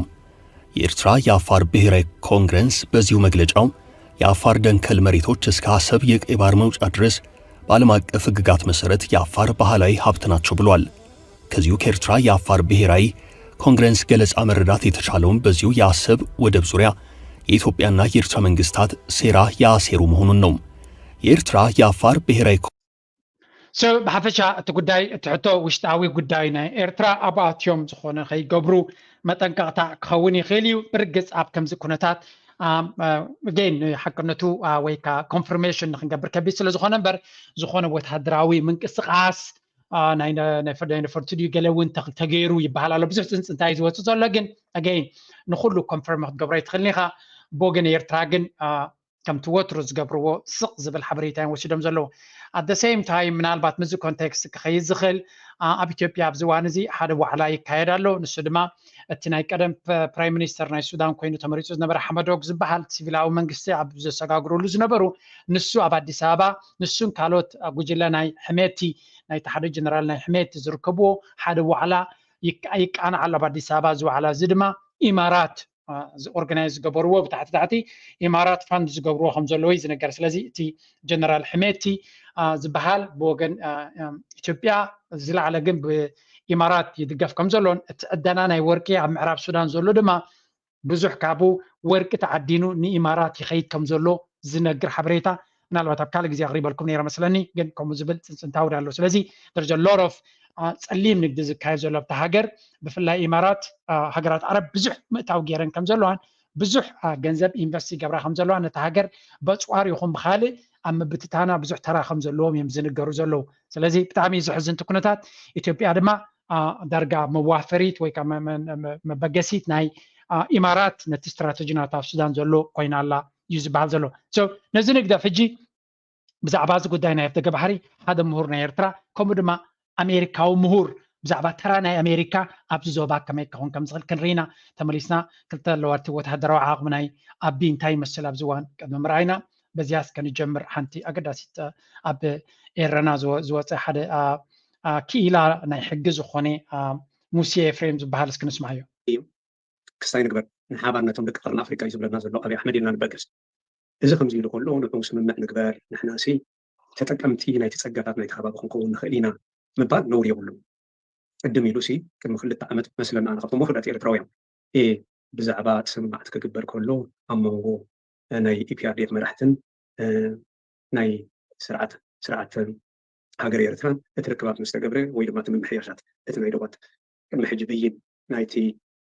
የኤርትራ የአፋር ብሔራዊ ኮንግረስ በዚሁ መግለጫው የአፋር ደንከል መሬቶች እስከ አሰብ የቀይ ባህር መውጫ ድረስ በዓለም አቀፍ ህግጋት መሰረት የአፋር ባህላዊ ሀብት ናቸው ብሏል። ከዚሁ ከኤርትራ የአፋር ብሔራዊ ኮንግረስ ገለጻ መረዳት የተቻለውም በዚሁ የአሰብ ወደብ ዙሪያ የኢትዮጵያና የኤርትራ መንግስታት ሴራ ያሴሩ መሆኑን ነው። የኤርትራ የአፋር ብሔራዊ So ብሓፈሻ እቲ ጉዳይ እቲ ሕቶ ውሽጣዊ ጉዳይ ናይ ኤርትራ ኣብኣትዮም ዝኾነ ከይገብሩ መጠንቀቕታ ክኸውን ይኽእል እዩ። ብርግጽ ኣብ ከምዚ ኩነታት ገን ሓቅነቱ ወይ ከዓ ኮንፍርሜሽን ንክንገብር ከቢድ ስለ ዝኾነ እምበር ዝኾነ ወታደራዊ ምንቅስቃስ ናይ ነፈርቲ ድዩ ገለ እውን ተገይሩ ይበሃል ኣሎ። ብዙሕ ፅንፅንታ እዩ ዝወፅእ ዘሎ። ግን ኣገይን ንኩሉ ኮንፈርም ክትገብሮ ኣይትኽእልን ኢኻ። ብወገን ኤርትራ ግን ከምቲ ወትሩ ዝገብርዎ ስቕ ዝብል ሓበሬታ እዮም ወሲዶም ዘለዉ። ኣት ሴም ታይም ምናልባት ምዚ ኮንቴክስት ክኸይድ ዝኽእል ኣብ ኢትዮጵያ ኣብዚ እዋን እዚ ሓደ ዋዕላ ይካየድ ኣሎ። ንሱ ድማ እቲ ናይ ቀደም ፕራይም ሚኒስተር ናይ ሱዳን ኮይኑ ተመሪፁ ዝነበረ ሓመዶግ ዝበሃል ሲቪላዊ መንግስቲ ኣብ ዘሰጋግሩሉ ዝነበሩ ንሱ ኣብ ኣዲስ ኣበባ ንሱን ካልኦት ጉጅለ ናይ ሕሜቲ ናይቲ ሓደ ጀነራል ናይ ሕሜቲ ዝርከብዎ ሓደ ዋዕላ ይቃናዕ ኣሎ ኣብ ኣዲስ ኣበባ። እዚ ዋዕላ እዚ ድማ ኢማራት ኦርጋናይዝ ዝገበርዎ ብታሕቲ ታሕቲ ኢማራት ፋንድ ዝገብርዎ ከም ዘለዎ እዩ ዝነገር። ስለዚ እቲ ጀነራል ሕሜቲ ዝበሃል ብወገን ኢትዮጵያ ዝለዓለ ግን ብኢማራት ይድገፍ ከም ዘሎን እቲ ዕደና ናይ ወርቂ ኣብ ምዕራብ ሱዳን ዘሎ ድማ ብዙሕ ካብኡ ወርቂ ተዓዲኑ ንኢማራት ይኸይድ ከም ዘሎ ዝነግር ሓበሬታ ምናልባት ኣብ ካልእ ግዜ ኣቕሪበልኩም ነይረ መስለኒ። ግን ከምኡ ዝብል ፅንፅንታዊ ኣሎ። ስለዚ there's a lot of ፀሊም ንግዲ ዝካየድ ዘሎ ኣብቲ ሃገር ብፍላይ ኢማራት ሃገራት ዓረብ ብዙሕ ምእታው ገይረን ከም ዘለዋን ብዙሕ ገንዘብ ኢንቨስት ይገብራ ከም ዘለዋ ነቲ ሃገር በፅዋር ይኹን ብካልእ ኣብ ምብትታና ብዙሕ ተራ ከም ዘለዎም እዮም ዝንገሩ ዘለዉ። ስለዚ ብጣዕሚ እዩ ዘሕዝን እቲ ኩነታት። ኢትዮጵያ ድማ ዳርጋ መዋፈሪት ወይ ከዓ መበገሲት ናይ ኢማራት ነቲ ስትራተጂ ናታ ኣብ ሱዳን ዘሎ ኮይና ኣላ እዩ ዝበሃል ዘሎ። ነዚ ንግደፍ። ሕጂ ብዛዕባ እዚ ጉዳይ ናይ ኣፍደገ ባሕሪ ሓደ ምሁር ናይ ኤርትራ ከምኡ ድማ ኣሜሪካዊ ምሁር ብዛዕባ ተራ ናይ ኣሜሪካ ኣብዚ ዞባ ከመይ ክኸውን ከም ዝኽእል ክንርኢና ተመሊስና። ክልተ ኣለዋቲ ወተሃደራዊ ዓቕሚ ናይ ኣቢ እንታይ ይመስል ኣብዚ እዋን ቅድሚ ምርኣይና በዚያ እስከ ንጀምር። ሓንቲ ኣገዳሲት ኣብ ኤረና ዝወፀ ሓደ ክኢላ ናይ ሕጊ ዝኾነ ሙሴ ኤፍሬም ዝበሃል እስኪ ንስማዓዮ። ክስታይ ንግበር ንሓባር ነቶም ደቂ ቀርኒ ኣፍሪቃ እዩ ዝብለና ዘሎ ኣብይ ኣሕመድ ኢልና ንበገስ። እዚ ከምዚ ኢሉ ከሎ ንዑ ስምምዕ ንግበር ንሕና ሲ ተጠቀምቲ ናይቲ ጸጋታት ናይቲ ከባቢ ክንከውን ንኽእል ኢና ምባል ነውሪ የብሉን። ቅድም ኢሉ ሲ ቅድሚ ክልተ ዓመት መስለና ኣነ ካብቶም ውሑዳት ኤርትራውያን እየ ብዛዕባ እቲ ስምምዓት ክግበር ከሎ ኣብ መንጎ ናይ ኢፒኣርዲኤፍ መራሕትን ናይ ስርዓት ስርዓት ሃገር ኤርትራን እቲ ርክባት ምስ ተገብረ ወይ ድማ እቲ ምምሕያሻት እቲ ናይ ዶባት ቅድሚ ሕጂ ብይን ናይቲ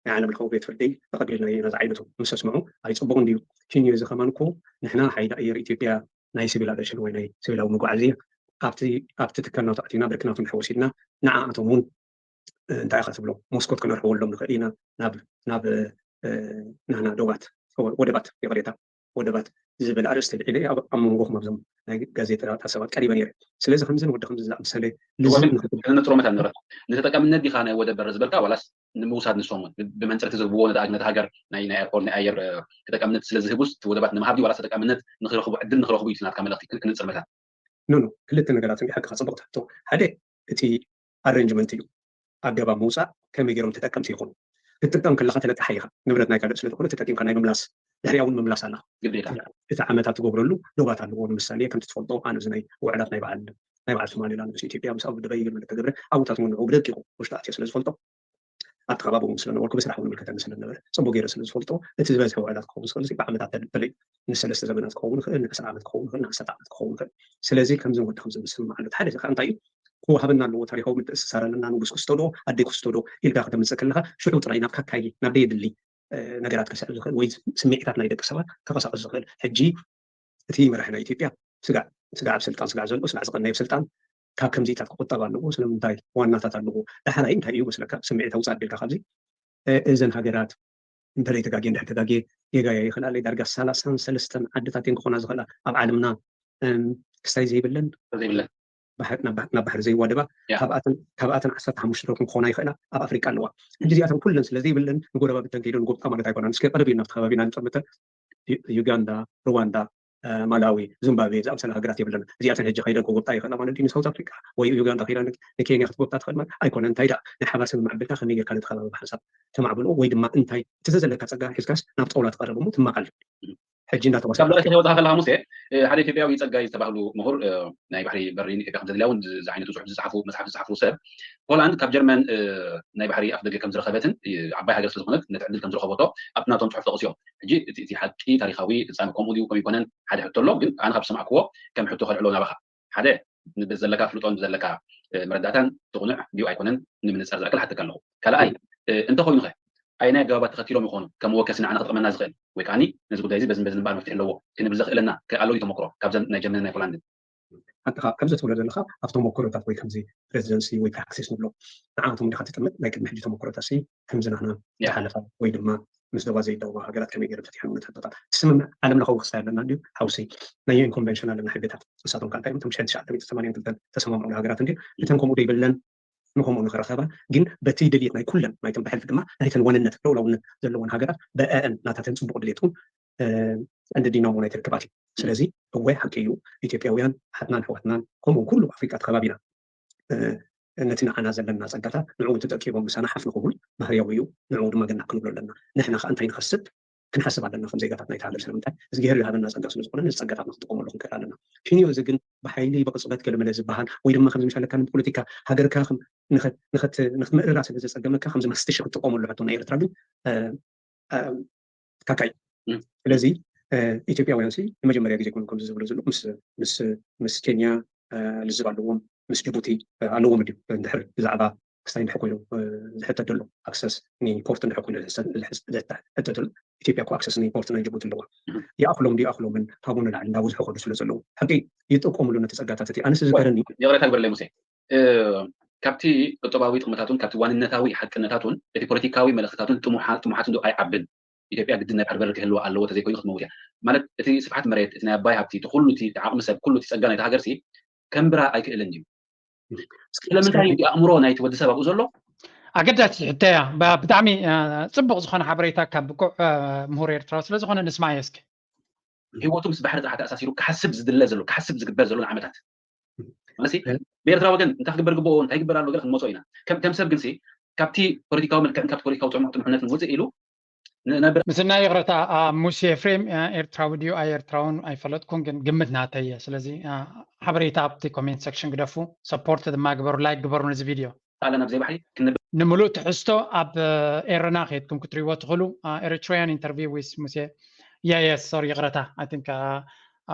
ናይ ዓለም ለኻዊ ቤት ፍርዲ ተቐቢልናዮ ኢና ዝዓይነቱ ምስ ኣስምዑ ኣይፅቡቕን ድዩ? ሽኒ እዚ ከማን እኮ ንሕና ሓይሊ ኣየር ኢትዮጵያ ናይ ሲቪል ኣቪሽን ወይ ናይ ሲቪላዊ መጓዓዝያ ኣብቲ ኣብቲ ትካል ናቱ ኣቲና ብርክናቱ ንሕወስ ኢልና ንዓኣቶም እውን እንታይ ኢኻ ትብሎ መስኮት ክነርሕወሎም ንኽእል ኢና ናብ ናብ ናህና ዶባት፣ ወደባት፣ ይቕሬታ፣ ወደባት ዝብል ኣርእስቲ ልዒለ ኣብ መንጎኹም ኣብዞም ናይ ጋዜጣ ሰባት ቀሪበ ነይረ። ስለዚ ከምዝን ወዲ ከምዚ ዝኣመሰለ ልዝብ ንኽትብል ነጥሮመት ኣልነበረት። ንተጠቃምነት ዲኻ ናይ ወደብ በር ዝበልካ ዋላስ ንምውሳድ ንሶም እውን ብመንፅር እቲ ዝህብዎ ነቲ ነቲ ሃገር ናይ ናይ ኤርፖርት ናይ ኣየር ተጠቃምነት ስለ ዝህቡስ እቲ ወደባት ንምሃብ ድዩ ዋላስ ተጠቃምነት ንኽረኽቡ ዕድል ንኽረኽቡ እዩ ናትካ መልእኽቲ ክንፅር መታን ኖ ኖ ክልተ ነገራት እንዲ ሓቅኻ ፅቡቕ ትሕቶ። ሓደ እቲ ኣረንጅመንት እዩ። ኣገባብ ምውፃእ ከመይ ገይሮም ተጠቀምቲ ይኾኑ። ክትጥቀም ከለኻ ተለቃሓ ኢኻ። ንብረት ናይ ካልእ ስለ ዝኾነ ተጠቂምካ ናይ ምምላስ ድሕሪያ እውን ምምላስ ኣላ። ግዴታ እቲ ዓመታት ትገብረሉ ዶባት ኣለዎ። ንምሳሌ ከምቲ ትፈልጦ ኣነ እዚ ናይ ውዕላት ናይ በዓል ናይ በዓል ሶማሌላንድ ምስ ኢትዮጵያ ምስ ኣቡ ዱባይ ይብል ተገብረ ኣብታት እውን ንዑ ብደቂቑ ውሽጢ ኣትዮ ስለ ዝፈልጦ ኣብቲ ከባቢ እውን ስለነበርኩ ብስራሕ እውን ምልከተኒ ስለነበረ ፅቡቅ ገይረ ስለ ዝፈልጦ እቲ ዝበዝሐ ውዕላት ክኸውን ዝኽእል እዚ ብዓመታት ተለዩ ንሰለስተ ዘመናት ክኸውን ይኽእል ንዕስራ ዓመት ክኸውን ይኽእል ንዓሰርተ ዓመት ክኸውን ይኽእል። ስለዚ ከምዚ ወዲ ከምዚ ዝስማዕ ኣሎ ሓደ ከዓ እንታይ እዩ ክወሃበና ኣለዎ ታሪካዊ ምትእስሳር ኣለና ንጉስ ክስቶ ዶ ኣደይ ክስቶ ዶ ኢልካ ክተምፅእ ከለካ ሽዑ ጥራይ ናብ ካካይ ናብ ደየድሊ ነገራት ከስዕብ ዝኽእል ወይ ስምዒታት ናይ ደቂ ሰባት ከቀሳቅስ ዝኽእል ሕጂ እቲ መራሒ ናይ ኢትዮጵያ ስጋዕ ስጋዕ ኣብ ስልጣን ስጋዕ ዘሎ ስጋዕ ዝቀነየ ስልጣን ካብ ከምዚታት ክቁጠብ ኣለዎ። ስለምንታይ ዋናታት ኣለዎ። ዳሕራይ እንታይ እዩ መስለካ ስምዒት ኣውፃእ ኣቢልካ ካብዚ እዘን ሃገራት እንተለይ ተጋጌ እንድሕር ተጋጌ ጌጋ የይኽእላለይ ዳርጋ ሰላሳን ሰለስተን ዓድታት እየን ክኾና ዝኽእላ ኣብ ዓለምና ክስታይ ዘይብለን ዘይብለን ናብ ባሕሪ ዘይዋደባ ካብኣተን ዓሰርተ ሓሙሽተ ዶ ክኾና ይኽእላ ኣብ ኣፍሪቃ ኣለዋ። ሕጂ እዚኣተን ኩለን ስለ ዘይብለን ንጎረባብተን ከይደን ጎብጣ ማለት ኣይኮናን። እስከ ቀረብ ኢልና ኣብቲ ከባቢና ንጠምተን ዩጋንዳ፣ ሩዋንዳ፣ ማላዊ፣ ዚምባብዌ ዝኣምሰላ ሃገራት የብለን። እዚኣተን ሕጂ ከይደን ክጎብጣ ይኽእላ ማለት እዩ። ንሳውት ኣፍሪቃ ወይ ዩጋንዳ ከይዳ ንኬንያ ክትጎብጣ ትኽእል ማለት ኣይኮነን። እንታይ ደኣ ናይ ሓባር ስምምዕ ኣቢልካ ከመይ ጌርካ ነቲ ከባቢ ብሓንሳብ ተማዕብልኦ ወይ ድማ እንታይ እቲ ዘዘለካ ጸጋ ሒዝካስ ናብ ጣውላ ትቐርብ እሞ ትማቐል። ሕጂ እንዳተዋሳ ካብ ላእሲ ከይወፅኻ ከለካ ሙሴ ሓደ ኢትዮጵያዊ ፀጋይ ዝተባህሉ ምሁር ናይ ባሕሪ በሪ ንኢትዮጵያ ከምዘድልያ እውን ዝዓይነቱ ፅሑፍ ዝፅሓፉ መፅሓፍ ዝፅሓፉ ሰብ ሆላንድ ካብ ጀርመን ናይ ባሕሪ ኣፍ ደገ ከምዝረኸበትን ዓባይ ሃገር ስለዝኾነት ነቲ ዕድል ከምዝረኸበቶ ኣብቲ ናቶም ፅሑፍ ጠቕስዮም። ሕጂ እቲ ሓቂ ታሪካዊ ፍፃሚ ከምኡ ድዩ ከምኡ ይኮነን ሓደ ሕቶ ኣሎ። ግን ኣነ ካብ ዝሰማዕክዎ ከም ሕቶ ከልዕሎ ናባኻ ሓደ ዘለካ ፍልጦን ዘለካ መረዳእታን ትቑንዕ ድዩ ኣይኮነን ንምንፃር ዝኣክል ሓተካ ኣለኹ። ካልኣይ እንተኮይኑ ከ ኣየናይ ኣገባባት ተኸቲሎም ይኾኑ ከም መወከሲ ንዓና ክጠቕመና ዝኽእል ወይ ከዓኒ ነዚ ጉዳይ እዚ በዝን በዝን እምበኣር መፍትሒ ኣለዎ ክንብል ዘኽእለና ከ ኣሎ ድዩ ተመክሮ ካብዘን ናይ ጀርመንን ናይ ፖላንድን? ሓቅኻ ከምዚ ትብሎ ዘለኻ ኣብ ተመክሮታት ወይ ከምዚ ፕሬዚደንሲ ወይ ፕራክሲስ ንብሎ ንዓቶም እንዲኻ ትጥምት ናይ ቅድሚ ሕጂ ተመክሮታት ሲ ከምዚ ናህና ዝሓለፋ ወይ ድማ ምስ ዶባት ዘይዳወባ ሃገራት ከመይ ገይረን ፈቲሐን ነቲ ሕቶታት እቲ ስምምዕ ዓለም ለኻዊ ክስታይ ኣለና እንድዩ ሓውሲ ናይ ዩኤን ኮንቨንሽን ኣለና ሕግታት ንሳቶም ካልታይ እዮም እቶም ሽሕን ትሽዓተ ሚእቲ ሰማንያን ክልተን ተሰማምዑሉ ሃገራት እንድዩ እተን ከምኡ ዘይብለን ንከምኡ ንክረኸባ ግን በቲ ድልየት ናይ ኩለን ናይተን ብሕልፊ ድማ ናይተን ዋንነት ልኡላውነት ዘለወን ሃገራት ብኣአን ናታተን ፅቡቅ ድልየት እውን ቀንዲ ዲናሞ ናይቲ ርክባት እዩ። ስለዚ እወ ሓቂ እዩ ኢትዮጵያውያን ሓትናን ኣሕዋትናን ከምኡ እውን ኩሉ ኣፍሪቃ እቲ ከባቢና ነቲ ንዓና ዘለና ጸጋታት ንዕኡ ተጠቂሞም ምሳና ሓፍ ንኽብሉ ባህርያዊ እዩ። ንዕኡ ድማ ገናዕ ክንብሎ ኣለና። ንሕና ከኣ እንታይ ንኸስብ ክንሓስብ ኣለና ከም ዜጋታት ናይቲ ሃገር። ስለምንታይ? እዝግሄር ዝሃበና ጸጋ ስለ ዝኾነ ነዚ ጸጋታትና ክንጥቀመሉ ክንክእል ኣለና። ኪንዮ እዚ ግን ብሓይሊ ብቕጽበት ገለመለ ዝበሃል ወይ ድማ ከምዚ ምሻለካ ንፖለቲካ ሃገርካ ንኽትምእርራ ስለ ዘጸገመካ ከምዚ ማስትሽ ክትጥቀመሉ ሕቶ ናይ ኤርትራ ግን ካካይ ስለዚ ኢትዮጵያውያን ሲ ንመጀመርያ ግዜ ኮኑ ከምዚ ዝብሉ ዘሎ ምስ ኬንያ ልዝብ ኣለዎም ምስ ጅቡቲ ኣለዎም ድዩ እንድሕር ብዛዕባ ክስታይ እንድሕር ኮይኑ ዝሕተት ዘሎ ኣክሰስ ንፖርት እንድሕር ኮይኑ ዝሕተት ዘሎ ኢትዮጵያ እኮ ኣክሰስ ንፖርት ናይ ጅቡቲ ኣለዋ ይኣኽሎም ድዩ ይኣኽሎምን ካብኡ ንላዕሊ እንዳበዝሑ ከዱ ስለ ዘለዉ ሕቂ ይጥቀምሉ ነቲ ጸጋታት እቲ ኣነስ ዝገረኒ ይቕሬታ ግበረለይ ሙሴ ካብቲ ቁጠባዊ ጥቕምታቱን ካብቲ ዋንነታዊ ሓቅነታቱን እቲ ፖለቲካዊ መልእኽትታቱን ጥሙሓት ጥሙሓት እንዶ ኣይዓብን ኢትዮጵያ ግድን ናይ ባሕሪ በሪ ክህልዋ ኣለዎ ተዘይኮይኑ ክትመውት እያ ማለት እቲ ስፍሓት መሬት እቲ ናይ ኣባይ ሃብቲ እቲ ኩሉ እቲ ዓቕሚ ሰብ ኩሉ እቲ ጸጋ ናይቲ ሃገር ሲ ከንብራ ኣይክእልን ድዩ ስለምንታይ እቲ ኣእምሮ ናይቲ ወዲ ሰብ ኣብኡ ዘሎ ኣገዳሲ ሕቶ እያ ብጣዕሚ ፅቡቅ ዝኮነ ሓበሬታ ካብ ብቁዕ ምሁር ኤርትራዊ ስለዝኮነ ንስማዮ እስኪ ህይወቱ ምስ ባሕሪ ጥራሕ ተኣሳሲሩ ክሓስብ ዝድለ ዘሎ ክሓስብ ዝግበር ዘሎ ንዓመታት ማለት ብኤርትራ ወገን እንታይ ክግበር ግብኦ እንታይ ግበር ኣሎ ገለ ክንመፅኦ ኢና ከም ሰብ ግንሲ ካብቲ ፖለቲካዊ መልክዕን ካብቲ ፖለቲካዊ ጥሙሕነትን ውፅእ ኢሉ ንነብር ምስና ይቕረታ ሙሴ ኤፍሬም ኤርትራዊ ድዩ ኣይ ኤርትራውን ኣይፈለጥኩን ግን ግምት ናተየ ስለዚ ሓበሬታ ኣብቲ ኮሜንት ሴክሽን ግደፉ ሰፖርት ድማ ግበሩ ላይክ ግበሩ ነዚ ቪድዮ ኣለና ብዘይ ባሕሪ ክንብል ንምሉእ ትሕዝቶ ኣብ ኤረና ከየድኩም ክትሪዎ ትኽእሉ ኤሪትሪያን ኢንተርቪው ዊስ ሙሴ የስ ሶሪ ይቕረታ ኣይ ቲንክ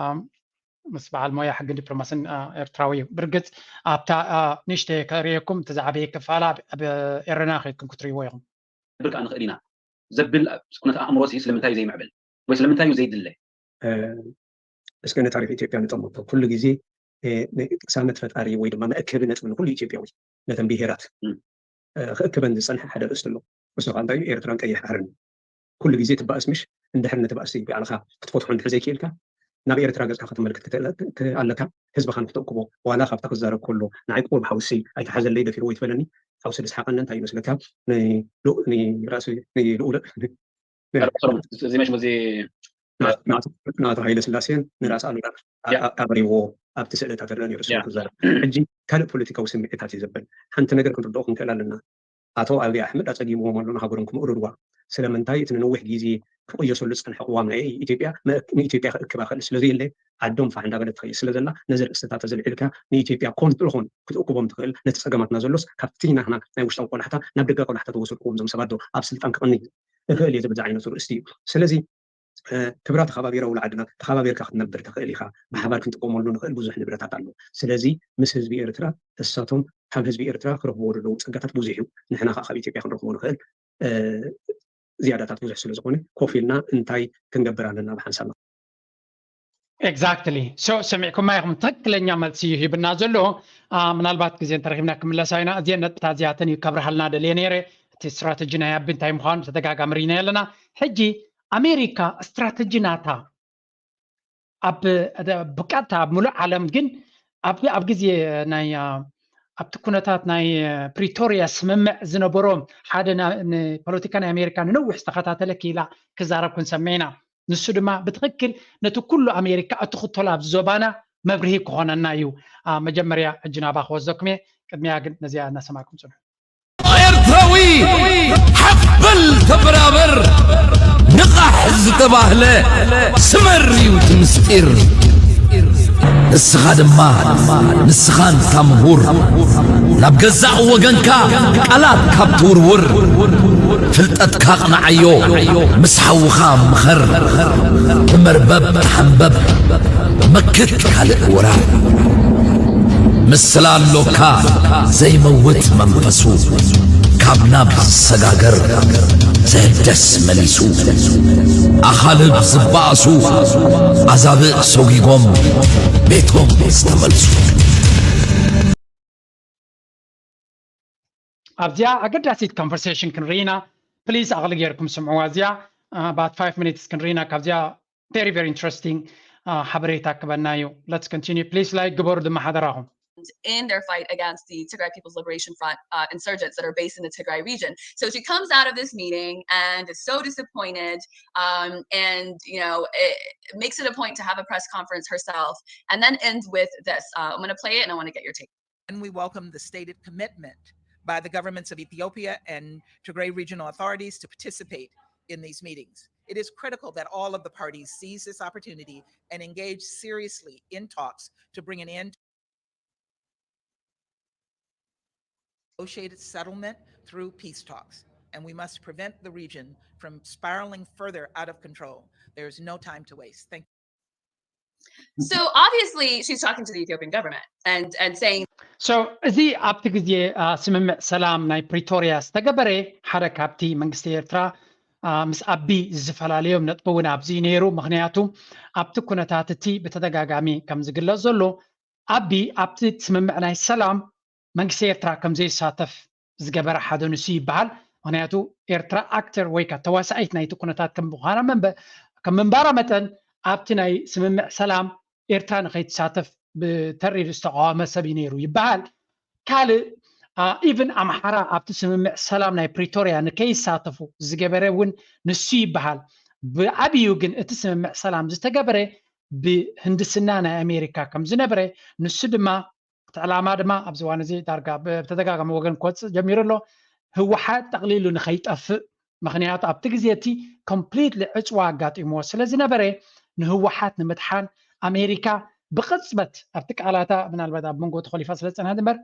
ምስ በዓል ሞያ ሕግን ዲፕሎማስን ኤርትራዊ እዩ ብርግፅ ኣብታ ንሽተ ከርእየኩም እቲ ዝዓበየ ክፋላ ኣብ ኤረና ከድኩም ክትርእይዎ ኢኹም ብርካ ንኽእል ኢና ዘብል ኩነት ኣእምሮ ሲ ስለምንታይ እዩ ዘይምዕብል ወይ ስለምንታይ እዩ ዘይድለ እስከ ንታሪክ ኢትዮጵያ ንጠምቶ ኩሉ ግዜ ቅሳነት ፈጣሪ ወይ ድማ መእከቢ ነጥቢ ንኩሉ ኢትዮጵያዊ ነተን ብሄራት ክእክበን ዝፀንሐ ሓደ ርእስቲ ኣሎ እሱ ከዓ እንታይ ኤርትራን ቀይሕ ባሕርን ኩሉ ግዜ ትባእስ ምሽ? እንድሕር ነቲ ባእሲ ባዕልኻ ክትፈትሖ እንድሕር ዘይክኢልካ ናብ ኤርትራ ገጽካ ከተመልክት ክትእለ- ክ- ኣለካ። ህዝብኻ ንክትእክቦ ዋላ ካብታ ክዛረብ ከሎ ንዓይ ቁሩብ ሓውሲ ኣይተሓዘለይ ደፊርዎ ይትበለኒ። ሓውሲ ዝስሓቐኒ እንታይ ይመስለካ? ንልኡ- ንራእሲ ንልኡለ እዚ መሽ ሙዚ ንኣቶ ሃይለ ስላሴን ንራስ ኣሉላ ኣቕሪብዎ ኣብቲ ስእለታት ረአ ነይሩ ስለ ክዛረብ። ሕጂ ካልእ ፖለቲካዊ ስምዒታት እዩ ዘብል። ሓንቲ ነገር ክንርድኦ ክንክእል ኣለና። ኣቶ ኣብይ ኣሕመድ ኣጸጊምዎም ኣሎ ንሃገሮም ክምእርርዋ። ስለምንታይ እቲ ንነዊሕ ግዜ ክቕየሰሉ ዝጸንሐ ቅዋም ናይ ኢትዮጵያ ንኢትዮጵያ ክእክባ ክእል ስለ ዘየለ ዓዶም ፋሕ እንዳበለት ትኸይድ ስለ ዘላ ነዚ ርእስታት እዚ ኣልዒልካ ንኢትዮጵያ ኮን ትልኾን ክትእክቦም ትኽእል ነቲ ጸገማትና ዘሎስ ካብቲ ናህና ናይ ውሽጣዊ ቆላሕታ ናብ ደገ ቆላሕታ ተወሰድክዎም ዞም ሰባት ዶ ኣብ ስልጣን ክቕኒ እኽእል እየ ዝብል ዝዓይነቱ ርእስቲ እዩ። ስለዚ ክብራ ተኸባቢራ ውላ ዓድና ተኸባቢርካ ክትነብር ትኽእል ኢኻ። ብሓባር ክንጥቀመሉ ንኽእል ብዙሕ ንብረታት ኣሎ። ስለዚ ምስ ህዝቢ ኤርትራ እሳቶም ካብ ህዝቢ ኤርትራ ክረኽብዎ ዘለዉ ጸጋታት ብዙሕ እዩ። ንሕና ከዓ ካብ ኢትዮጵያ ክንረኽቦ ንኽእል ዝያዳታት ብዙሕ ስለ ዝኾነ ኮፍ ኢልና እንታይ ክንገብር ኣለና ብሓንሳብ Exactly. So ሰሚዕኩማ ኢኹም ትክክለኛ መልሲ እዩ ሂብና ዘሎ። ምናልባት ግዜ እንተረኪብና ክምለሳ ኢና። እዚአን ነጥብታት እዚኣተን እዩ ከብርሃልና ደልየ ነይረ። እቲ ስትራተጂ ናይ ኣቢ እንታይ ምዃኑ ተደጋጋሚ ርኢና ኣለና። ሕጂ ኣሜሪካ ስትራተጂ ናታ ኣብ ብቃታ ኣብ ሙሉእ ዓለም ግን ኣብ ኣብ ግዜ ናይ ኣብቲ ኩነታት ናይ ፕሪቶርያ ስምምዕ ዝነበሮ ሓደ ንፖለቲካ ናይ ኣሜሪካ ንነዊሕ ዝተኸታተለ ክኢላ ክዛረብ ክንሰምዕ ኢና። ንሱ ድማ ብትኽክል ነቲ ኩሉ ኣሜሪካ እትኽተሎ ኣብዚ ዞባና መብርሂ ክኾነና እዩ። መጀመርያ ሕጂ ናባ ክወስደኩም እየ። ቅድሚያ ግን ነዚኣ እናሰማዕኩም ፅንሑ። ኤርትራዊ ሓበል ተበራበር ንቓሕ ዝተባህለ ስመር እዩ እቲ ምስጢር። ንስኻ ድማ ንስኻ እንታ ምሁር ናብ ገዛእ ወገንካ ቃላት ካብ ትውርውር ፍልጠትካ ኣቕንዓዮ ምስ ሓውኻ ምኸር ብመርበብ ተሓንበብ መክት ካልእ ወራር ምስላ ኣሎካ ዘይመውት መንፈሱ ካብ ናብ ዝሰጋገር ዘህደስ መሊሱ ኣኻልብ ዝበኣሱ ኣዛብእ ሰጒጎም ቤቶም ዝተመልሱ። ኣብዚኣ ኣገዳሲት conversation ክንርኢ ኢና። Please ኣቕሊ ጌርኩም ስምዕዋ። እዚኣ about five minutes ክንርኢ ኢና። ካብዚኣ very very interesting ሓበሬታ ክበና እዩ። Let's continue. Please like ግበሩ ድማ ሓደራኹም። In their fight against the Tigray People's Liberation Front uh, insurgents that are based in the Tigray region. So she comes out of this meeting and is so disappointed, um, and you know, it makes it a point to have a press conference herself, and then ends with this. Uh, I'm going to play it, and I want to get your take. And we welcome the stated commitment by the governments of Ethiopia and Tigray regional authorities to participate in these meetings. It is critical that all of the parties seize this opportunity and engage seriously in talks to bring an end negotiated settlement through peace talks, and we must prevent the region from spiraling further out of control. There is no time to waste. Thank you. So obviously she's talking to the Ethiopian government and and saying So እዚ ኣብቲ ግዜ ስምምዕ ሰላም ናይ ፕሪቶርያ ዝተገበረ ሓደ ካብቲ መንግስቲ ኤርትራ ምስ ኣቢ ዝፈላለዮም ነጥቢ እውን ኣብዚ ነይሩ። ምክንያቱ ኣብቲ ኩነታት እቲ ብተደጋጋሚ ከም ዝግለጽ ዘሎ ኣቢ ኣብቲ ስምምዕ ናይ ሰላም መንግስቲ ኤርትራ ከም ዘይሳተፍ ዝገበረ ሓደ ንሱ ይበሃል። ምክንያቱ ኤርትራ ኣክተር ወይ ከዓ ተዋሳኢት ናይቲ ኩነታት ከም ምኳና ከም ምንባራ መጠን ኣብቲ ናይ ስምምዕ ሰላም ኤርትራ ንከይትሳተፍ ብተሪር ዝተቃወመ ሰብ እዩ ነይሩ ይበሃል። ካልእ ኢቭን ኣምሓራ ኣብቲ ስምምዕ ሰላም ናይ ፕሪቶርያ ንከይሳተፉ ዝገበረ እውን ንሱ ይበሃል። ብዓብዩ ግን እቲ ስምምዕ ሰላም ዝተገበረ ብህንድስና ናይ ኣሜሪካ ከም ዝነበረ ንሱ ድማ እቲ ዕላማ ድማ ኣብዚ እዋን እዚ ዳርጋ ብተደጋጋሚ ወገን ክወፅእ ጀሚሩ ኣሎ። ህወሓት ጠቕሊሉ ንኸይጠፍእ ምክንያቱ ኣብቲ ግዜ እቲ ኮምፕሊትሊ ዕፅዋ ኣጋጢምዎ ስለ ዝነበረ ንህወሓት ንምድሓን ኣሜሪካ ብቕፅበት ኣብቲ ቃላታ ምናልባት ኣብ መንጎ ተኾሊፋ ስለ ዝፀንሐት እምበር